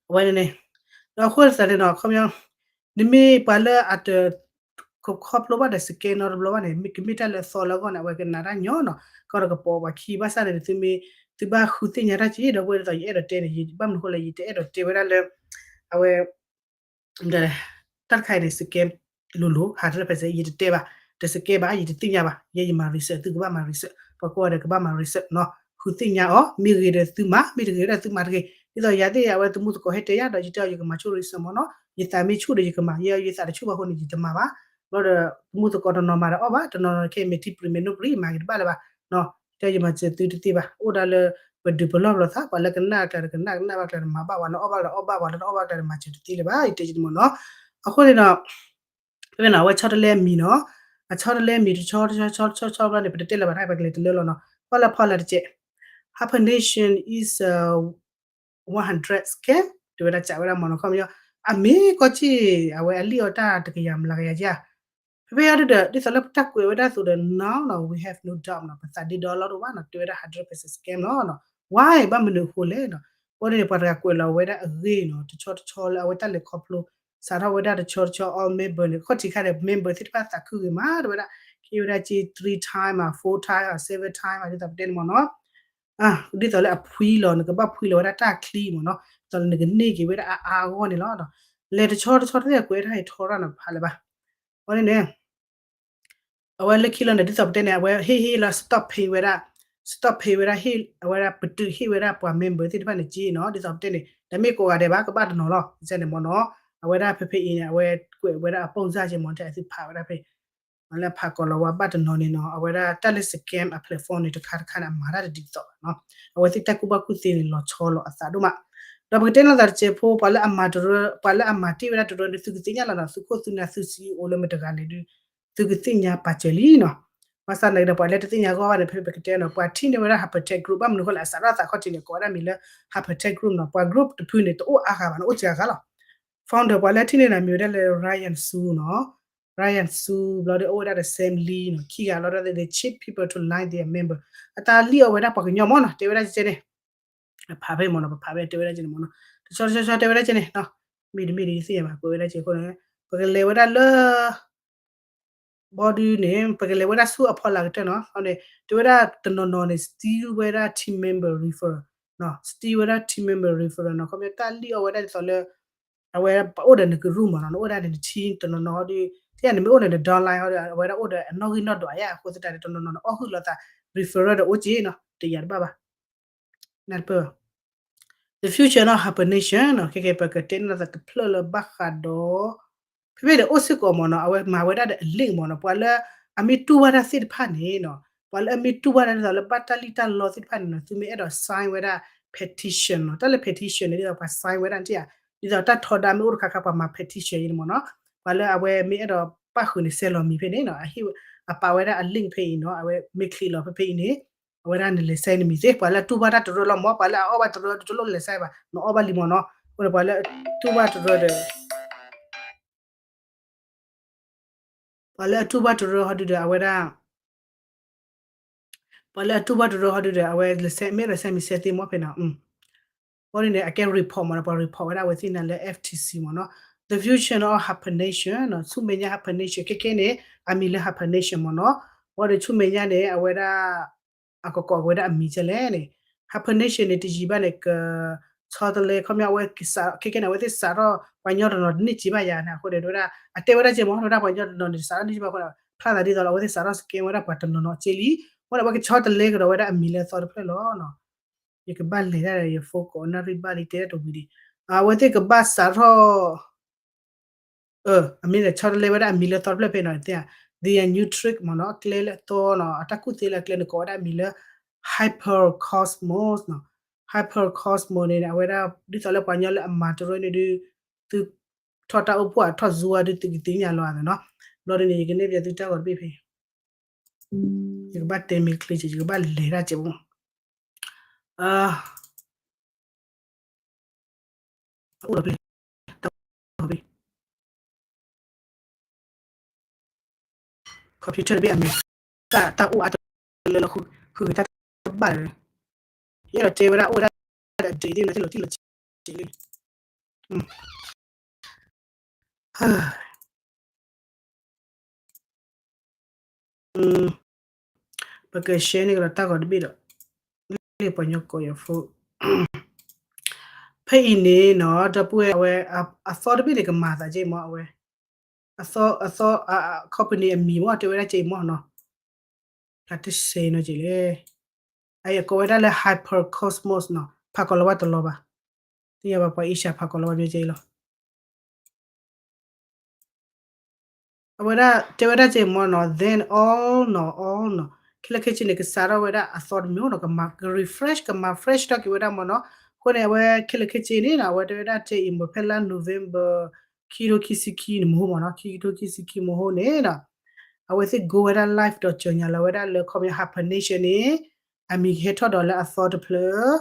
အဝဲန့ၣ်န့ၣ် ဒီးအဃိသတးန့ၣ်နီၤ ခီပညီ နမ့ၢ်ပှၤလၢအတ ခီဖျိဘၣ်ဒီး စကဲနီတဘျီဘၣ်န့ၣ် ကမ့ၢ်တၢ်လၢအသီလၢအဂီၢ်န့ၣ် အဝဲကနးတၢ်ညီနီၤ ကီဒီးကပိာ်ပှၤခံဘၣ်ဆၣ်န့ၣ် သုမ့ၢ် သုဘၣ်ဃုသ့ၣ်ညါတၢ်က့ဒီး ပဝဲဒ်သိးယအဲၣ်ဒိးတဲန့ၣ် ယဘၣ်မနုၤအဃိလဲၣ် ယတအဲၣ်ဒိးတဲဝဲဒၣ်လၢ အဝဲ တၢ်တခါအံၤန့ၣ် စကဲလိၤလိၤ hundred percent ယတတဲဘၣ် တစကဲဘၣ် ယတသ့ၣ်ညါဘၣ် ယဲယမၤ research သုကဘၣ်မၤ research ပှၤကိးဂၤဒဲးကဘၣ်မၤ research နီၤ ဃုသ့ၣ်ညါအီၤ မ့ၢ်ဂ့ၤဒီးသုမၤ မ့ၢ်တဂ့ၤဒီးသုမၤတဂ့ၤ ဒ်သိးယၤသ့ၣ် အဝဲသမူသကိးဟဲတဲယၤဒီး ယတဲအီၤ ယကမၤဆိၣ် research မ့ၢ်နီၤ ယသးမ့ၢ်ဆူၣ်ဒီးယကမၤ ယဲယသးတဆူၣ်ဘၣ်အဃိန့ၣ် ယတမၤဘၣ် ဘျီဒီး သမူသကိးတနီၤမၤဒီးအီၣ်ဘၣ် တနီၤနီၤခဲအံၤမ့ၢ်ထံပျံၤမ့ၢ်နိၣ်ပျံၤ မၤဂ့ၤတဘၣ်လၢၤဘၣ် တဲယမၤစၢၤသုတသ့ဘၣ် အိၣ်ဒၣ်လၢ ပဒုးပလီၢ်ပလီၢ်သး ပှၤလၢကနၣ်ကျါဒီးကနၣ် ကနၣ်ဘၣ်ကျါဒီးမၤဘၣ် ပှၤလၢအီၣ်ဘၣ်ဒီးအီၣ်ဘၣ် ပှၤလၢတအီၣ်ဘၣ်ကျါဒီးမၤစၢၤတသ့လၢၤဘၣ် ယတဲယတမ့ၢ်နီၤ အဃိန့ၣ်ဒီး ဖဲဖဲန့ၣ် အဝဲဆီတလဲအမံၤနီၤ အဆီတလဲအမံၤတဆီတဆီတဆီတဆီတဆီဘျီန့ၣ် ပတတဲလၢၤဘၣ် ပကလဲၤတလၢလီၤနီၤ ဖီလာ်ဖီလာ်တကဲး hyphenation is a one hundred scam တဲဝဲဒၣ်စံးဝဲဒၣ်မ့ၢ်နီၤ ခီပညီ အမ့ၢ်ကီၢ်ဆံၣ် အဝဲအလံာ်အီၤတၢ်တကယၤမလၤကယၤဧါ ဖဲဖဲအံၤဒုဒီး ဒ်သိးလၢပတၢ်ကွဲးဝဲဒၣ်အသိးဒီး now နီၤ we have no doubt နီၤ ပသးဒ့ဒီလီၤဒိၣ်ဘၣ်နီၤ တဲဝဲဒၣ် hundred percent scam လီၤနီၤ why ဘၣ်မနုၤအဃိလဲၣ်နီၤ အဃိန့ၣ် ပှၤတဂၤကွဲးလီၤဝဲဒၣ်အဂ့ၢ်နီၤ တဆီတဆီလၢအဝဲတၢ်လဲၤခီဖျိ စးထီၣ်ဝဲဒၣ်တဆီတဆီ all member န့ၣ် ခီၣ်ထံးခါဒီး member သ့ၣ်တဖၣ်သးခုဂ့ၤမး တဲဝဲဒၣ် က့ၤဝဲဒၣ်က့ three time မး four time မး seven time မး ဒ်သိးပတဲန့ၣ်မ့ၢ်နီၤ ဒ်သိးလၢအဖှံလီၤ နကဘၣ်ဖှံလီၤဝဲဒၣ်တၢ်ချံမ့ၢ်နီၤ ဒ်သိးလၢနကန့ၢ်က့ၤဝဲဒၣ်အါအါအဂီၢ်န့ၣ်လီၤ လဲၤတဆီတဆီတသ့ၣ်ကွဲးတၢ်ဟဲထီထီၣ်နီၤ ဖးလၢၤဘၣ် အဃိန့ၣ်န့ၣ် အဝဲလၢခံလီၤန့ၣ် ဒ်သိးပတဲန့ၣ် အဝဲဟ့ၣ်ဟ့ၣ်လီၤ stop pay ဝဲဒၣ် stop pay ဝဲဒၣ်ဟ့ၣ် အဝဲဒၣ်ပတုာ်ဟ့ၣ်ဝဲဒၣ်ပှၤ member သ့ၣ်တဖၣ်န့ၣ်က့နီၤ ဒ်သိးပတဲန့ၣ် တမ့ၢ်ကိးဂၤဒဲးဘၣ် ကဘၣ်တနီၤလီၤ ကန့ၣ်မ့ၢ်နီၤ အဝဲဒၣ်ဖဲဖဲအံၤန့ၣ် အဝဲကွဲးဝဲဒၣ်အပိၢ်စၢ်က့မ့ၢ် တဲအသုဖးဝဲဒၣ်ဖဲ လၢဖးကီးလီၤဝဲဘၣ်တနီၤန့ၣ်နီၤ အဝဲဒၣ်တၢ်လၢ scam အ platform န့ၣ် တခါတခါန့ၣ် အမၤတၢ်တဒ်သိးဘၣ်နီၤ အဝဲသ့ၣ်တၢ်ကူၣ်ဘၣ်ကူၣ်သ့န့ၣ် လီၤဆီလီၤအသးဒိၣ်မး ဒီးပကတဲလိာ်သးတစဲးဖိ ပှၤလၢအမၤတရၢ ပှၤလၢအမၤတ့ၢ်ဝဲဒၣ်တရၢန့ၣ် သုကသ့ၣ်ညါလီၤနီၤ သုခိၣ်သုနၢ်သု CEO လၢမတၤတဂၤလဲၣ်ဒုး သုကသ့ၣ်ညါပာ်စၢၤလံနီၤ ဘၣ်ဆၣ်သနာ်က့ဒီး ပှၤလၢတသ့ၣ်ညါအဂီၢ်ဘၣ်န့ၣ် ဖဲပကတဲနီၤ ပှၤထံၣ်န့ၢ်ဝဲဒၣ် Hypertech Group ဘၣ်မနုၤအဃိလဲၣ် အစးထီၣ်အသးခီၣ်ထံးန့ၣ် ကိးဝဲဒၣ်မံၤလၢ Hypertech Group နီၤ ပှၤ group တဖုန့ၣ် တအိၣ်အါဂၤဘၣ်နီၤ အိၣ်စှၤဂၤလီၤ founder ပှၤလၢထံၣ်န့ၢ်န့ၣ် မံၤဝဲဒၣ်လၢ Ryan Su နီၤ Ryan Su ဘျီဒီးအိၣ်ဝဲဒၣ်ဒီး Sam Lee နီၤ ခံဂၤလီၤဒီး they cheat people to line their member အတၢ်လံၣ်အီၣ်ဝဲဒၣ်ပှၤကညီမ့ၢ်နီၤ တဲဝဲဒၣ်ကဲန့ၣ် အဖးဖဲမ့ၢ်နီၤ ပဖးဖဲတဲဝဲဒၣ်ကဲန့ၣ်မ့ၢ်နီၤ တဆီတဆီတဲဝဲဒၣ်ကဲန့ၣ် မ့ၢ်တမ့ၢ်ဒ်သ့ၣ်ညါဘၣ် ကွဲးဝဲဒၣ်ကဲအဃိန့ၣ် ပကလဲၤဝဲဒၣ်လၢ ဘီဒုန့ၣ် ပကလဲၤဝဲဒၣ်ဆူအဖီလာ်ကတၢၢ်နီၤ တဲဝဲဒၣ်တနီၤနီၤန့ၣ် steal ဝဲဒၣ် team member referral နီၤ steal ဝဲဒၣ် team member referral နီၤ ခီဖျိတၢ်လံၣ်အီၣ်ဝဲဒၣ်ဒ်သိးလၢ အဝဲပအိၣ်ဒီးနကရူၢ်မ့ၢ်နီၤ နအိၣ်ဒၣ်န့ၣ် န team တနီၤနီၤဒီး ထဲန့ၣ်မ့ၢ်အိၣ်ဒီးန downline ဟီဒီး အဝဲဒၣ်အိၣ်ဒီးအနီၣ်ဂံၢ်နီၣ်ဒွးယါ အဃိသတးန့ၣ် တနီၤနီၤန့ၣ် အီၣ်ဟုၣ်လီၤသး referral ဒီးအိၣ်က့နီၤ တယာ်တဘၣ်ဘၣ် နၢ်တပၢၢ် the future နီၤ Hyper Nation နီၤ ခဲကဲ ပကတဲန့ၢ်သးတဖျၢၣ်လၢဘၣ်ဃးဒီး ဖဲဖဲဒီးအိၣ်စ့ၢ်ကီးမ့ၢ်နီၤ အဝဲမၤဝဲဒၣ်ဒီးအ link မ့ၢ်နီၤ ပှၤလၢအမ့ၢ်တူၢ်ဘၣ်တၢ်သ့ၣ်တဖၣ်န့ၣ်နီၤ ပှၤလၢအမ့ၢ်တူၢ်ဘၣ်တၢ်ဒ်သိးလၢဘၣ်တၢ်လံၣ်တၢ်လီသ့ၣ်တဖၣ်န့ၣ်နီၤ သုမ့ၢ်အဲၣ်ဒိး sign ဝဲဒၣ် petition နီၤ တၢ်လၢ petition န့ၣ် ဒ်သိးပှၤ sign ဝဲဒၣ်န့ၣ်ဧါ ဒ်သိးတၢ်ထီဒါမ့ၢ်အိၣ်တခါခါ ပှၤမၤ petition အံၤန့ၣ်မ့ၢ်နီၤ ပှၤလၢအဝဲမ့ၢ်အဲၣ်ဒိးပၣ်ဃုာ်န့ၣ် ဆဲးလီၤမံၤဖဲန့ၣ်နီၤ အဟ့ၣ် အပာ်ဝဲဒၣ်အ link ဖဲအံၤနီၤ အဝဲမ့ၢ်ချံးလီၤဖဲဖဲအံၤန့ၣ် အဝဲဒၣ်နလဲၤဆဲးနမံၤသ့ ပှၤလၢအတူၢ်ဘၣ်တၢ်တရၢလီၤမ့ၢ် ပှၤလၢအအီၣ်ဘၣ်တရၢတလိၣ်လဲၤဆဲးဘၣ် နအီၣ်ဘၣ်လံမ့ၢ်နီၤ အဃိန့ၣ် ပှၤလၢအတူၢ်ဘၣ်တရၢဒီး ပှၤလၢအတူၢ်ဘၣ်တရၢဟီဒုဒီး အဝဲဒၣ် ပှၤလၢအတူၢ်ဘၣ်တရၢဟီဒုဒီး အဝဲလဲၤဆဲး မ့ၢ်လဲၤဆဲးမံၤဆဲးသ့မ့ၢ်ဖဲနီၤ အဃိန့ၣ်န့ၣ် အကဲ report မ့ၢ်နီၤ ပှၤ report ဝဲဒၣ်အဝဲသ့ၣ်န့ၣ်လၢ F T C မ့ၢ်နီၤ the future of Hyper Nation နီၤ ဆူမဲာ်ညါ Hyper Nation ခဲကဲန့ၣ် အမံၤလၢ Hyper Nation မ့ၢ်နီၤ အဃိဒီးဆူမဲာ်ညါန့ၣ် အဝဲဒၣ် အကကိးဝဲဒၣ်အမံၤကဲလဲၣ်န့ၣ် Hyper Nation န့ၣ် တယံာ်ဘၣ်န့ၣ် က ဆီတလဲ ခီပညီ အဝဲ ခဲကဲန့ၣ် အဝဲသ့ၣ်စးထီၣ် ပှၤကညီတနီၤတန့ၢ်စံးဘၣ်ယၤန့ၣ် အဃိန့ၣ် တဲဝဲဒၣ် အတဲဝဲဒၣ်ကဲမ့ၢ် တဲဝဲဒၣ်ပှၤကညီတနီၤန့ၣ် စးထီၣ်န့ၢ်စံးဘၣ်အဃိ ဖျါသးဒ်သိးလၢ အဝဲသ့ၣ်စးထီၣ် scam ဝဲဒၣ်ပှၤတနီၤနီၤကဲလံ အဃိန့ၣ် အဝဲကဆီတလဲကဒီးဝဲဒၣ်အမံၤလၢအသီတဖျၢၣ်လီၤ ယကဘၣ်လဲၤဒၣ်ဒီး ယ phone ကိးနၣ်ရံၣ်ဘၣ်လံ တဲဒၣ်တဝံၤဒံး အဝဲသ့ၣ်ကဘၣ်စးထီၣ် အမ့ၢ်န့ၣ် ဆီတလဲဝဲဒၣ်အမံၤလၢသီတဖျၢၣ်ဖဲနီၤ တဲ their new trick မ့ၢ်နီၤ အကျဲလၢအသီနီၤ အတၢ်ကူၣ်သ့လၢအကျဲန့ၣ် ကိးဝဲဒၣ်အမံၤလၢ Hyper Cosmos နီၤ Hyper Cosmos န့ၣ် အဝဲဒၣ် ဒ်သိးလၢပှၤကညီလၢအမၤတရၢန့ၣ်ဒုး သုထီၣ်တၢ်အိၣ်ဖှိၣ်အထီၣ် Zoom ဒုး သုကသ့ၣ်ညါလီၤအသးနီၤ ဘျီဒ်န့ၣ် ယကနဲၣ်ပျဲသုတၢ်ဂီၤတဘ့ၣ်ဖဲ ယကဘၣ်တဲမ့ၢ်ချ့က့ၤ ယကဘၣ်လဲၤဒၣ်ကဲမ့ၢ် အိၣ်ဒီးပျဲၢ် တၢ်အိၣ်ဒီးပျဲၢ် computer တဘ့ၣ်အမံၤ တၢ် တၢ်အိၣ်အါတလၢလၢ ဃုကတၢ်တဘၣ်လၢ ယအဲၣ်ဒိးတဲဝဲဒၣ်အိၣ်ဝဲဒၣ်ဒီး date သ့ၣ်မနုၤသ့ၣ်လီၤတံၢ်လီၤဆဲးလံ ပက share န့ၢ်ကဒီးတၢ်ဂီၤတဘ့ၣ်ဒီး လၢပှၤကညီကိးယၤဖိ ဖဲအံၤန့ၣ်နီၤ ဒီပုၢ်ဝဲၢ်အဝဲ အသီတဘ့ၣ်န့ၣ် ကမၤသးကဲမ့ၢ်အဝဲ အသီ အသီ company အမံၤမ့ၢ် တဲဝဲဒၣ်ကဲမ့ၢ်နီၤ လၢတစဲးနီၤကဲလဲၣ် အကိးဝဲဒၣ်လၢ Hyper Cosmos နီၤ ဖးကီးလီၤဝဲတလီၤဘၣ် သ့ၣ်ညါဘၣ်ပှၤ Asia ဖးကီးလီၤဝဲမ့ၢ်ကဲလီၤ အဝဲဒၣ်တဲဝဲဒၣ်ကဲမ့ၢ်နီၤ then all နီၤ all နီၤ ခဲလၢာ်ခဲဆ့န့ၣ် ကစးထီၣ်ဝဲဒၣ်အသီတမံၤနီၤ ကမၤ က refresh ကမၤ fresh ထီၣ်က့ၤဝဲဒၣ်မ့ၢ်နီၤ အဃိန့ၣ် အဝဲခဲလၢာ်ခဲဆ့န့ၣ်နီၤ အဝဲတဲဝဲဒၣ်ကဲအံၤမ့ၢ်ဖဲလါ November ခံထိခံဆံခံန့ၣ်မ့ၢ်နီၤ ခံကထိခံဆံခံမ့ၢ်န့ၣ်နီၤ အဝဲသ့ၣ် go ဝဲဒၣ် live ဒီး ကြေညာ လီၤဝဲဒၣ်လၢ ခီပညီ Hyper Nation န့ၣ် အမံၤကဟဲထီၣ်ဒီးလၢအသီတဖျၢၣ်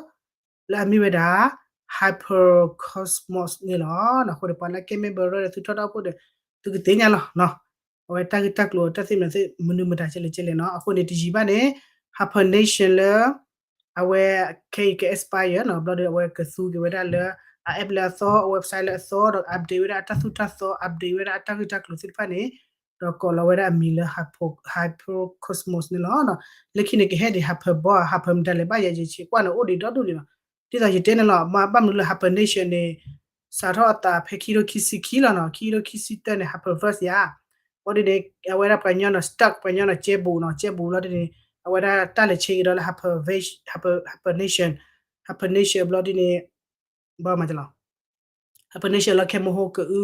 လၢအမ့ၢ်ဝဲဒၣ် Hypercosmos န့ၣ်လီၤ. အဃိန့ၣ် ပှၤလၢကဲ member ဒီး သုထီၣ်တၢ်အိၣ်ဖှိၣ်ဒီး သုကသ့ၣ်ညါလီၤနီၤ. အဝဲတၢ်ဂ့ၢ်တၢ်ကျိၤတၢ်သ့ၣ်မနုၤသ့ၣ် မနုၤမတၤကဲလဲၣ်ကဲလဲၣ်နီၤ. အဃိန့ၣ် တယံာ်ဘၣ်န့ၣ် Hyper Nation လၢ အဝဲ ခဲအံၤက expire နီၤ, ဘျီဒီးအဝဲကသူက့ၤဝဲဒၣ်လၢ အ app လၢအသီ, အ website လၢအသီ, ဒီး update ဝဲဒၣ်အတၢ်သူၣ်တၢ်သီ, update ဝဲဒၣ်အတၢ်ဂ့ၢ်တၢ်ကျိၤသ့ၣ်တဖၣ်န့ၣ်, ဒီးကိးလီၤဝဲဒၣ်အမံၤလၢ Hyper, Hypercosmos န့ၣ်လီၤ. လၢခံန့ၣ်ကဟဲဒံး Hyperball, Hyper မတၤလဲၣ်ဘၣ်ယၤယဆံးကွၢ်န့ၣ် အိၣ်ဒံးဒီဒူၣ်န့ၣ်လီၤ. ဒ်သိးယတဲန့ၣ်လီၤ, မ့ၢ်ဘၣ်မနုၤလၢ Hyper Nation န့ၣ် စးထီၣ်အသးဖဲခံကထိခံဆံခံလီၤနီၤ, ခံကထိခံဆံတၢန့ၣ် Hyperverse ယါ အဃိဒ်န့ၣ် အဝဲဒၣ်ပှၤကညီနီၤ stuck ပှၤကညီနီၤ ကဲဘူးနီၤ, ကဲဘူးလီၤဒ်န့ၣ် အဝဲဒၣ်တၢ်လဲၤဆ့က့ၤဒီးလၢ Hyper, Hyper, Hyper Nation, Hyper Nation ဘျီဒ်န့ၣ် ဘၣ်မၤတလီၤ Hyper Nation လီၤ ခဲမဟိကအု,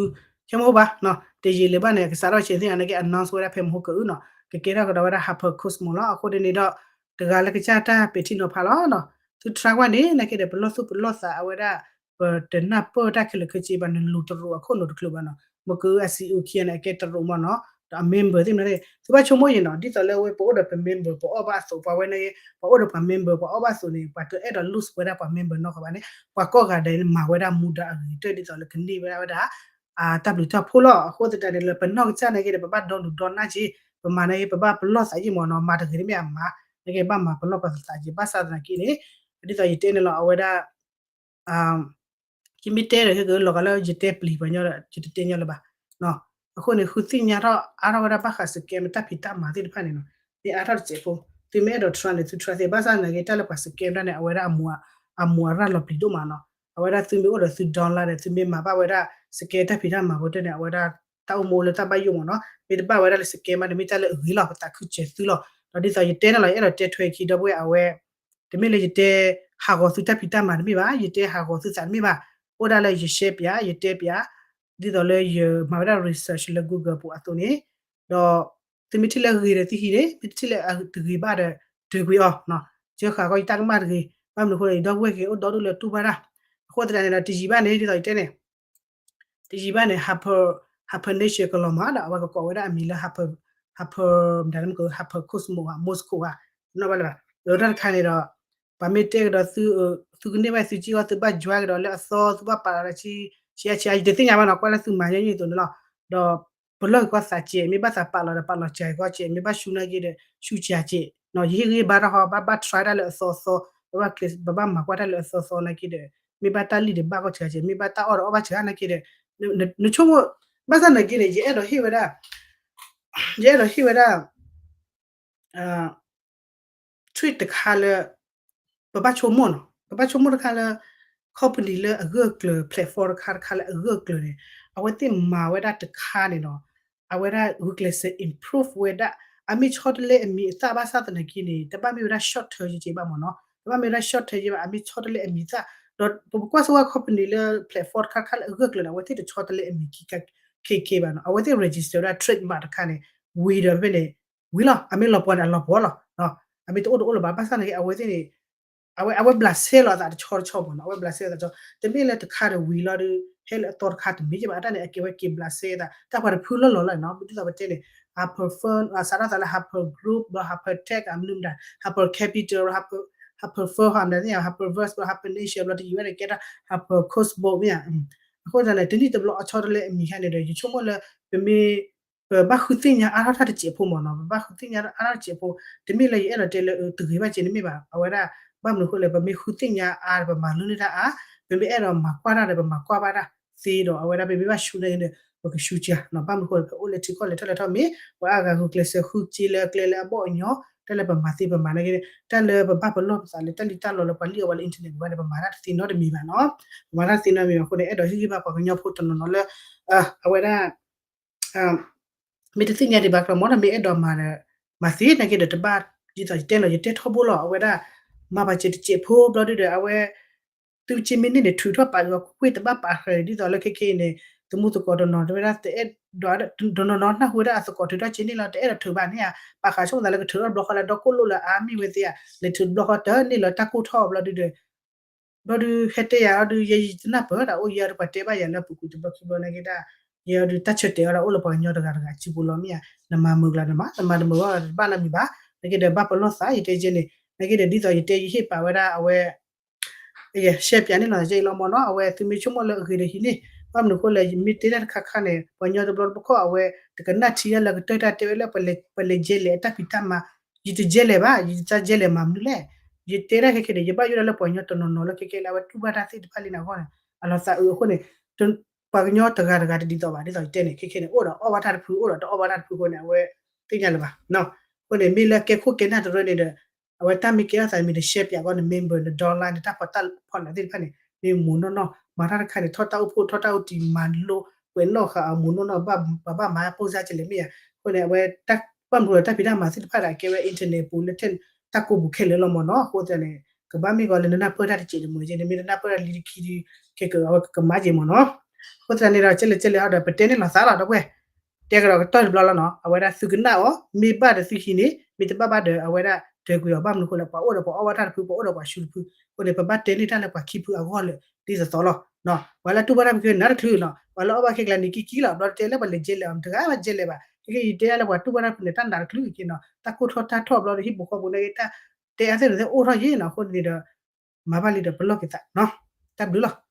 ခဲမဟိဘၣ်နီၤ, တယံာ်လၢၤဘၣ်န့ၣ် ကစးထီၣ်ဆဲးသ့ၣ်ညါန့ၣ်က့ announce ဝဲဒၣ်ဖဲမဟိကအုနီၤ, ကကဲထီၣ်ကဒီးဝဲဒၣ် Hypercosmos လီၤ. အဃိဒ်န့ၣ်ဒီး တဂၤလၢကစၢ်တၢ်ပဲာ်ထံနီၤဖးလီၤနီၤ, သု try ကွၢ်န့ၣ် နာ်က့ဒီး ပလီၢ်သူၣ်ပလီၢ်သးအဝဲဒၣ် ပတနၢ်ပၢၢ်တၢ်ခဲလၢာ်ခဲဆ့ဘၣ်, နလူၤတရူးအခိၣ်နူာ်တချုးဘၣ်နီၤ, မဟိကအု အစံးအု ခံဂၤန့ၣ် အကဲတရူးမ့ၢ်နီၤ, ဒီးအ member သ့ၣ်မနုၤသ့ၣ် သုဘၣ်ဆိကမိၣ်ယံၤနီၤ, ဒ်သိးလၢအဝဲပအိၣ်ဒီးပ member ပအီၣ်ဘၣ်အသိး, ပှၤဝဲန့ၣ် ပှၤအိၣ်ဒီးပှၤ member ပှၤအီၣ်ဘၣ်အသိးန့ၣ် ပှၤတအဲၣ်ဒိး lose ဝဲဒၣ်ပှၤ member နီတဂၤဘၣ်န့ၣ် ပှၤကိးဂၤဒဲးမၤဝဲဒၣ်မူဒါအဂ့ၤကတၢၢ် ဒ်သိးလၢကန့ၢ်ဝဲဒၣ်ဝဲဒၣ် တၢ်ဘျုးတၢ်ဖှိၣ်လီၤ. အဃိသတးန့ၣ်လၢပနီၢ်ကစၢ်နာ်က့ဒီး ပဘၣ်ဒီလူၤဒီနၢ်က့, ပမၤနာ်က့ ပဘၣ်ပလီၢ်သးက့မ့ၢ်နီၤ, မၤတဂ့ၤတမ့ၢ်အမၤ, နာ်က့ဘၣ်မၤပလီၢ်ပသးက့, ဘၣ်ဆၣ်သနာ်က့န့ၣ် ဒ်သိးယတဲန့ၣ်လီၤ အဝဲဒၣ် ယမ့ၢ်တဲဒီး ဟဲကလီၤဂာ်လၢယတဲပျံၤပှၤညီဒီး ယတတဲညီလၢၤဘၣ်. အဃိန့ၣ် ဃုသ့ၣ်ညါထီၣ်အါထီၣ်ဝဲဒၣ်ဘၣ်ဃး scam တၢ်ဖံးတၢ်မၤသ့ၣ်တဖၣ်န့ၣ်နီၤ, မ့ၢ်အါထီၣ်တစဲးဖိ, သုမ့ၢ်အဲၣ်ဒိး try န့ၣ် သု try သ့, ဘၣ်ဆၣ်သနာ်က့ တၢ်လၢပှၤ scam တၢ်န့ၣ် အဝဲဒၣ်အမူအရၣ်လီၤပျံၤဒိၣ်မးနီၤ, အဝဲဒၣ်သုမ့ၢ်အိၣ်ဒီးသု downline ဒီး သုမ့ၢ်မၤဘၣ်ဝဲဒၣ် scam တၢ်ဖံးတၢ်မၤဖိတၢ်န့ၣ် အဝဲဒၣ်တၢ်အိၣ်မူအိၣ်လၢတၢ်ဘၣ်ယိၣ်မးနီၤ, မ့ၢ်တဘၣ်ဝဲဒၣ်လၢ scam မးန့ၣ် မ့ၢ်တၢ်လၢအဂ့ၤလီၤ, ပသးခုစၢၤသုလီၤ. ဒီးဒ်သိးယတဲန့ၣ်လီၤ ယအဲၣ်ဒိးတဲထွဲခံဒီပုၢ်ဝဲၢ်အဝဲ တမ့ၢ်လၢယတဲဟးဂီၤသုတၢ်ဖံးတၢ်မၤတမ့ၢ်ဘၣ်, ယတဲဟးဂီၤသုသးတမ့ၢ်ဘၣ်, အိၣ်ဒၣ်လၢယ share ပျး ယတဲပျး, ဒ်သိးလၢယမၤဝဲဒၣ် research လၢ Google ပူၤအသိးန့ၣ်, ဒီးသုမ့ၢ်ထံၣ်လၢအဂ့ၤဒီးသုဟံးန့ၣ်, မ့ၢ်တထံၣ်လၢအတဂ့ၤဘၣ်ဒီး တဂ့ၤအီၤ, ကဃာ်ကီယတၢ်ကမၣ်တဂ့ၤ, ဘၣ်မနုၤအဃိလဲၣ် ယဒီပုၢ်ဝဲၢ်က့ၤအိၣ်ဒီဒူၣ်လၢတူၢ်ဘၣ်တၢ်, အဃိသတးန့ၣ်ဒီး တယံာ်ဘၣ်န့ၣ် ဒ်သိးယတဲန့ၣ် တယံာ်ဘၣ်န့ၣ် Hyper, Hyper Nation ကလီၤမးဒီး အဝဲကကိးဝဲဒၣ်အမံၤလၢ Hyper, Hyper, မတၤလၢမက Hyper Cosmo ဧါ Moscow ဧါ, နီၣ်ဘၣ်လၢၤဘၣ်, ဒီးတၢ်တခါန့ၣ်ဒီး ပှၤမ့ၢ်တဲကဒီးသု, သုကန့ၢ်ဘၣ်သုကံၢ်အီၤ သုဘၣ် join ကဒီးလၢအသီ, သုဘၣ်ပာ်လီၤဒီး ဆံ, ဆံအါဆံအါ ယတသ့ၣ်ညါဘၣ်နီၤ, ကွၢ်လၢသုမၤညီနုၢ်အသိးန့ၣ်လီၤ, ဒီးပလီၢ်က့ၤကီၢ်သးစဲး, မ့ၢ်ဘၣ်သးပာ်လီၤဒီးပာ်လီၤစှၤက့ၤကီၢ်စဲး, မ့ၢ်ဘၣ်ဆူနာ်က့ဒီး ဆူစှၤစဲး, ယဟ့ၣ်ဂံၢ်ဘါတၢ်ဃီ ဘၣ်ဘၣ် try တၢ်လၢအသီသီ, ဘၣ်ဘၣ်ကျဲး ပဘၣ်မၤကွၢ်တၢ်လၢအသီသီနာ်က့ဒီး မ့ၢ်ဘၣ်တၢ်လံၣ်ဒီးဘၣ်ကီၢ်စှၤစဲး, မ့ၢ်ဘၣ်တၢ်အီၣ်ဒီးအီၣ်ဘၣ်စှၤနာ်က့ဒီး နဆိကမိၣ်, ဘၣ်ဆၣ်နာ်က့န့ၣ် ယအဲၣ်ဒိးဟ့ၣ်ဝဲဒၣ်, ယအဲၣ်ဒိးဟ့ၣ်ဝဲဒၣ် trick တခါလၢ ပဘၣ်ဆိကမိၣ်နီၤ, ပဘၣ်ဆိကမိၣ်တခါလၢ company လၢအဂၢၢ်ကျၢၤ platform တခါတခါလၢအဂၢၢ်ကျၢၤန့ၣ် အဝဲသ့ၣ်မၤဝဲဒၣ်တခါန့ၣ်နီၤ, အဝဲဒၣ်ဂုာ်ကျဲးစၢး improve ဝဲဒၣ်, အမ့ၢ်ဆီတလဲအမံၤအသၣ်ဘၣ်ဆၣ်သနာ်က့န့ၣ် တဘၣ်မ့ၢ်ဝဲဒၣ် short term ယက့ဘၣ်မ့ၢ်နီၤ, တဘၣ်မ့ၢ်ဝဲဒၣ် short term ယက့ဘၣ်, အမ့ၢ်ဆီတလဲအမံၤအသၣ်, ဒီးပကွၢ်ဆိဝဲ company လၢ platform တခါတခါလၢအဂၢၢ်ကျၢၤန့ၣ် အဝဲသ့ၣ်တဆီတလဲအမံၤခံခါ ခဲခဲဘၣ်နီၤ, အဝဲသ့ၣ် register ဝဲဒၣ် trademark တခါန့ၣ် ဝံၤဒီးဖဲန့ၣ် ဝံၤလီၤ, အမ့ၢ်လီၤပှီၢ်န့ၣ် အလီၤပှီၢ်လီၤ, အမ့ၢ်တအိၣ်တအိၣ်လၢၤဘၣ်, ဘၣ်ဆၣ်သနာ်က့ အဝဲသ့ၣ်န့ၣ် အဝဲ အဝဲဘျးစဲလီၤအသးတဆီတဆီမ့ၢ်နီၤ, အဝဲဘျးစဲလီၤအသးတဆီ, တမ့ၢ်လၢတခါဒီးဝံၤလီၤဒီး ဟဲလၢအသီတခါတမ့ၢ်က့ဘၣ်, အတၢ်န့ၣ် အကဲဝဲက့ၤဘျးစဲအသး, တၢ်ပှၤတဖုလီၢ်လီၢ်လီၤနီၤ, ဒ်သိးပတဲန့ၣ် Hyper Firm စးထီၣ်သးလၢ Hyper Group ဒီး Hyper Tech အမနုၤမတၤ Hyper Capital, Hyper, Hyper Firm ဟီ မတၤသ့ၣ်ညါ Hyperverse ဘျီ Hyper Nation ဘျီ တယံာ်ဘၣ်န့ၣ် ကဲထီၣ် Hyper Cosmo မ့ၢ်ဧါ, အဃိသတးန့ၣ် တနံၣ်တဘျီအဆီတလဲအမံၤခါန့ၣ်ဒီး ယဆိကမိၣ်လၢ ပမ့ၢ် ပဘၣ်ဃုသ့ၣ်ညါအါထီၣ်တၢ်တစဲးဖိမ့ၢ်နီၤ, ပဘၣ်ဃုသ့ၣ်ညါအါထီၣ်တစဲးဖိ, တမ့ၢ်လၢယအဲၣ်ဒိးတဲလၢတဂ့ၤဘၣ်က့န့ၣ်မ့ၢ်ဘၣ်, အဝဲဒၣ် ဘၣ်မနုၤအဃိလဲၣ် ပမ့ၢ်ဃုသ့ၣ်ညါအါ ပမၤလိန့ၢ်တၢ်အါ, ပမ့ၢ်အဲၣ်ဒိးမၤကွၢ်တၢ်ဒီး ပမၤကွၢ်ဘၣ်တၢ်သ့ဒီး အဝဲဒၣ်ပမ့ၢ်ဘၣ်ဆူန့ၣ်ဒီး ပကဆူစှၤနီၤ, ဘၣ်မနုၤအဃိလဲၣ် ပအိၣ်လၢထံကီၢ်လဲၤထီၣ်လဲၤထီၣ်မ့ၢ် ပှၤအါဂၤဂုာ်ကျဲးစၢးဃုက့လၢအကျဲလၢအဘီၣ်အညီ, တၢ်လၢပမၤသ့ပမၤနာ်က့, တၢ်လၢပဘၣ်ပလီၢ်ပသးလၢတၢ်လံၣ်တၢ်လီလၢပှၤလံၣ်အီၤဝဲလၢ internet ပူၤဘၣ်န့ၣ် ပမၤတၢ်တသ့နီတမံၤဘၣ်နီၤ, ပမၤတၢ်တသ့နီတမံၤဘၣ်အဃိန့ၣ် အဲၣ်ဒိးဟ့ၣ်ဂံၢ်ဘါပှၤကညီဖိတနီၤနီၤလၢ အဝဲဒၣ် မ့ၢ်တသ့ၣ်ညါဒံးဘၣ်ကျီမ့ၢ်ဒီး မ့ၢ်အဲၣ်ဒိးမၤဒီး မၤသ့နာ်က့ဒီး တဘၣ်ဒ်သိးယတဲလီၤ ယတဲထီဘိလီၤ အဝဲဒၣ် မၤပာ်စၢၤတစဲးဖိဘျီဒုဒီး အဝဲ သုက့မ့ၢ်န့ၢ်န့ၣ် ထုးထီၣ်ပာ်ဂီၤကွ့ၢ် တဘၣ်ပာ်ဃဲၤ ဒ်သိးလၢခဲခဲအံၤန့ၣ် သမူသကိးတနီၤ တဝဲဒၣ်တအဲၣ်ဒိး တနီၤနီၤနၢ်ဟူဝဲဒၣ်အသကိးထုးထီၣ်စ့န့ၣ်လီၤ တအဲၣ်ဒိးထုးဘၣ်န့ၣ်ဧါ ပာ်ဃာ်ဆိကမိၣ်သးလၢကထုးထီၣ်ဘျီဃီလၢ ဒီကိၣ်လိၣ်လၢအါမ့ၢ်ဝဲသ့ဧါ လဲၤထုးဘျီဃီတန့ၢ်လၢတၢ်ကိၢ်ထီၣ်ဘျီဒုဒီး ဘျီဒုး ဟဲတဲယၤအီၤဒုး ယဲယတနၢ်ပၢၢ်ဒၣ်အိၣ်ယဲဒီးပှၤတဲဘၣ်ယၤလၢပူၤကွံာ်တဘျီခံဘျီနာ်က့ဒၣ် ယဲအီၤဒုးတၢ်ဆၢတဲာ်အီၤဒၣ်အိၣ်လၢပှၤကညီတဂၤတဂၤအစုပူၤလီၤမ့ၢ်ဧါ နမၤမုာ်ကျါနမၤ နမၤတမုာ်ဘၣ်တဘၣ်နီတမံၤဘၣ် နာ်က့ဒီးဘၣ်ပလီၢ်သး ယတဲကဲန့ၣ် နာ်က့ဒီးဒ်သိးယတဲယဟ့ၣ်ပာ်ဝဲဒၣ်အဝဲ ရှဲပၠးန့ၣ်လီၤ ယဲအံၤလီၤမ့ၢ်နီၤ. အဝဲသုမ့ၢ်ဆိကမိၣ်လၢအဂ့ၤဒီးဟံးန့ၢ်, ဘၣ်မနုၤအဃိလဲၣ် ယမ့ၢ်တဲတၢ်တခါခါန့ၣ် ပှၤကညီတဘျီတခီၣ် အဝဲတကနၣ်ထံဒၣ်လၢကတၢၢ်တၢ်တဲဝဲလၢ ပလဲၤကဲလဲၣ်အတၢ်ဖံးတၢ်မၤ, ယတကဲလဲၣ်ဘၣ်, ယတကဲလဲၣ်မၤမနုၤလဲၣ်. ယတဲဒၣ်ခဲခဲန့ၣ် ယဘၣ်ယိၣ်ဒၣ်လၢပှၤကညီတနီၤနီၤလၢခဲခဲလၢအဝဲတူၢ်ဘၣ်တၢ်သ့ၣ်တဖၣ်လံန့ၣ်အဂီၢ်န့ၣ် အလီၤသးအုးအဃိန့ၣ် ပှၤကညီတဂၤတဂၤတဒ်သိးဘၣ်, ဒ်သိးယတဲန့ၣ် ခဲခဲန့ၣ် အိၣ်ဒီးအီၣ်ဘၣ်တၢ်တဖု အိၣ်ဒီးတအီၣ်ဘၣ်တၢ်တဖုအဃိန့ၣ် အဝဲသ့ၣ်ညါလၢၤဘၣ်. အဃိန့ၣ် မ့ၢ်လၢကဲခိၣ်ကဲနၢ်တရၢန့ၣ်ဒီး အဝဲတၢ်မ့ၢ်ကဲထီၣ်သးမ့ၢ်တရှဲပၠးအဂီၢ်န့ၣ် member န downline နတၢ်ဖီတၢ်ဖီလာ်သ့ၣ်တဖၣ်န့ၣ် မ့ၢ်မိၢ်နီၢ်နီၢ် မၤတၢ်တခါန့ၣ် ထီၣ်တၢ်အိၣ်ဖှိၣ်ထီၣ်တၢ်အိၣ်တံၢ်မၤလိ ကွဲးနီၣ်ဃာ်အမိၢ်နီၢ်နီၢ် ဘၣ်ဘၣ်မၤပိၢ်စၢ်ကလဲၣ်မ့ၢ်ဧါ. အဃိန့ၣ် အဝဲ ဘၣ်မနုၤလၢတၢ်ဖံးတၢ်မၤသ့ၣ်တဖၣ်ဒီး အကဲဝဲ internet ပူၤလၢထဲတၢ်ကိးပူၤခဲလၢာ်လီၤမ့ၢ်နီၤ. အဃိသတးန့ၣ် ကဘၣ်မ့ၢ်ဂီၤလၢနနၢ်ပၢၢ်တၢ်တစဲးတမှဲးက့န့ၣ် မ့ၢ်နနၢ်ပၢၢ်တၢ်လံတခံဒီး ခဲကဝဲကမၤက့မ့ၢ်နီၤ. အဃိသတးန့ၣ်ဒီး ကဲလဲၣ်ကဲလဲၣ်ဟီဒီး ပတဲန့ၢ်လီၤသးလီၤ ဒီပုၢ်ဝဲၢ် တဲကဒီးကတၢၢ်တဘျီလီၤနီၤ. အဝဲဒၣ်သုကနၣ်အီၤ မ့ၢ်ဘၣ်ဒီးသုဟံးန့ၢ် မ့ၢ်တဘၣ်ဘၣ်ဒီး အဝဲဒၣ်ဒၢးကွံာ်အီၤ ဘၣ်မနုၤအဃိလဲၣ် ပှၤအိၣ်ဒီးပှၤအီၣ်ဘၣ်တၢ်တဖု ပှၤအိၣ်ဒီးပှၤဆူတဖု. အဃိန့ၣ် ပဘၣ်တဲန့ၢ်တၢ်လၢပှၤခံဖုအဂီၢ်လၢာ် ဒ်သိးသိးလီၤ. ပှၤလၢတူၢ်ဘၣ်တၢ်ဖုကနၣ်တချုးနီၤ, ပှၤလၢအီၣ်ဘၣ်ခဲကျါန့ၣ်ကံကံလီၤ. ဘျီတတဲလၢပှၤလဲၤကဲလဲၣ်အီၤ တဂၤဘၣ်ကဲလဲၣ်ဘၣ်. ခဲကဲယတဲဒၣ်လၢပှၤတူၢ်ဘၣ်တၢ်ဖုန့ၣ် တၢ်နးတချုးက့နီၤ, တၢ်ကိၢ်ထီၣ်တၢ်ထီၣ်ဘျီဒီး ဟံၣ်ပူၤဃီပူၤန့ၣ် တၢ်တဲအါသ့ၣ်န့ၣ်အိၣ်ထီၣ်ယ့ၣ်နီၤ. အဃိန့ၣ်ဒီး မၤဘၣ်လံဒီးပလီၢ်က့ၤသးနီၤ. တၢ်ဘျုးလီၤ.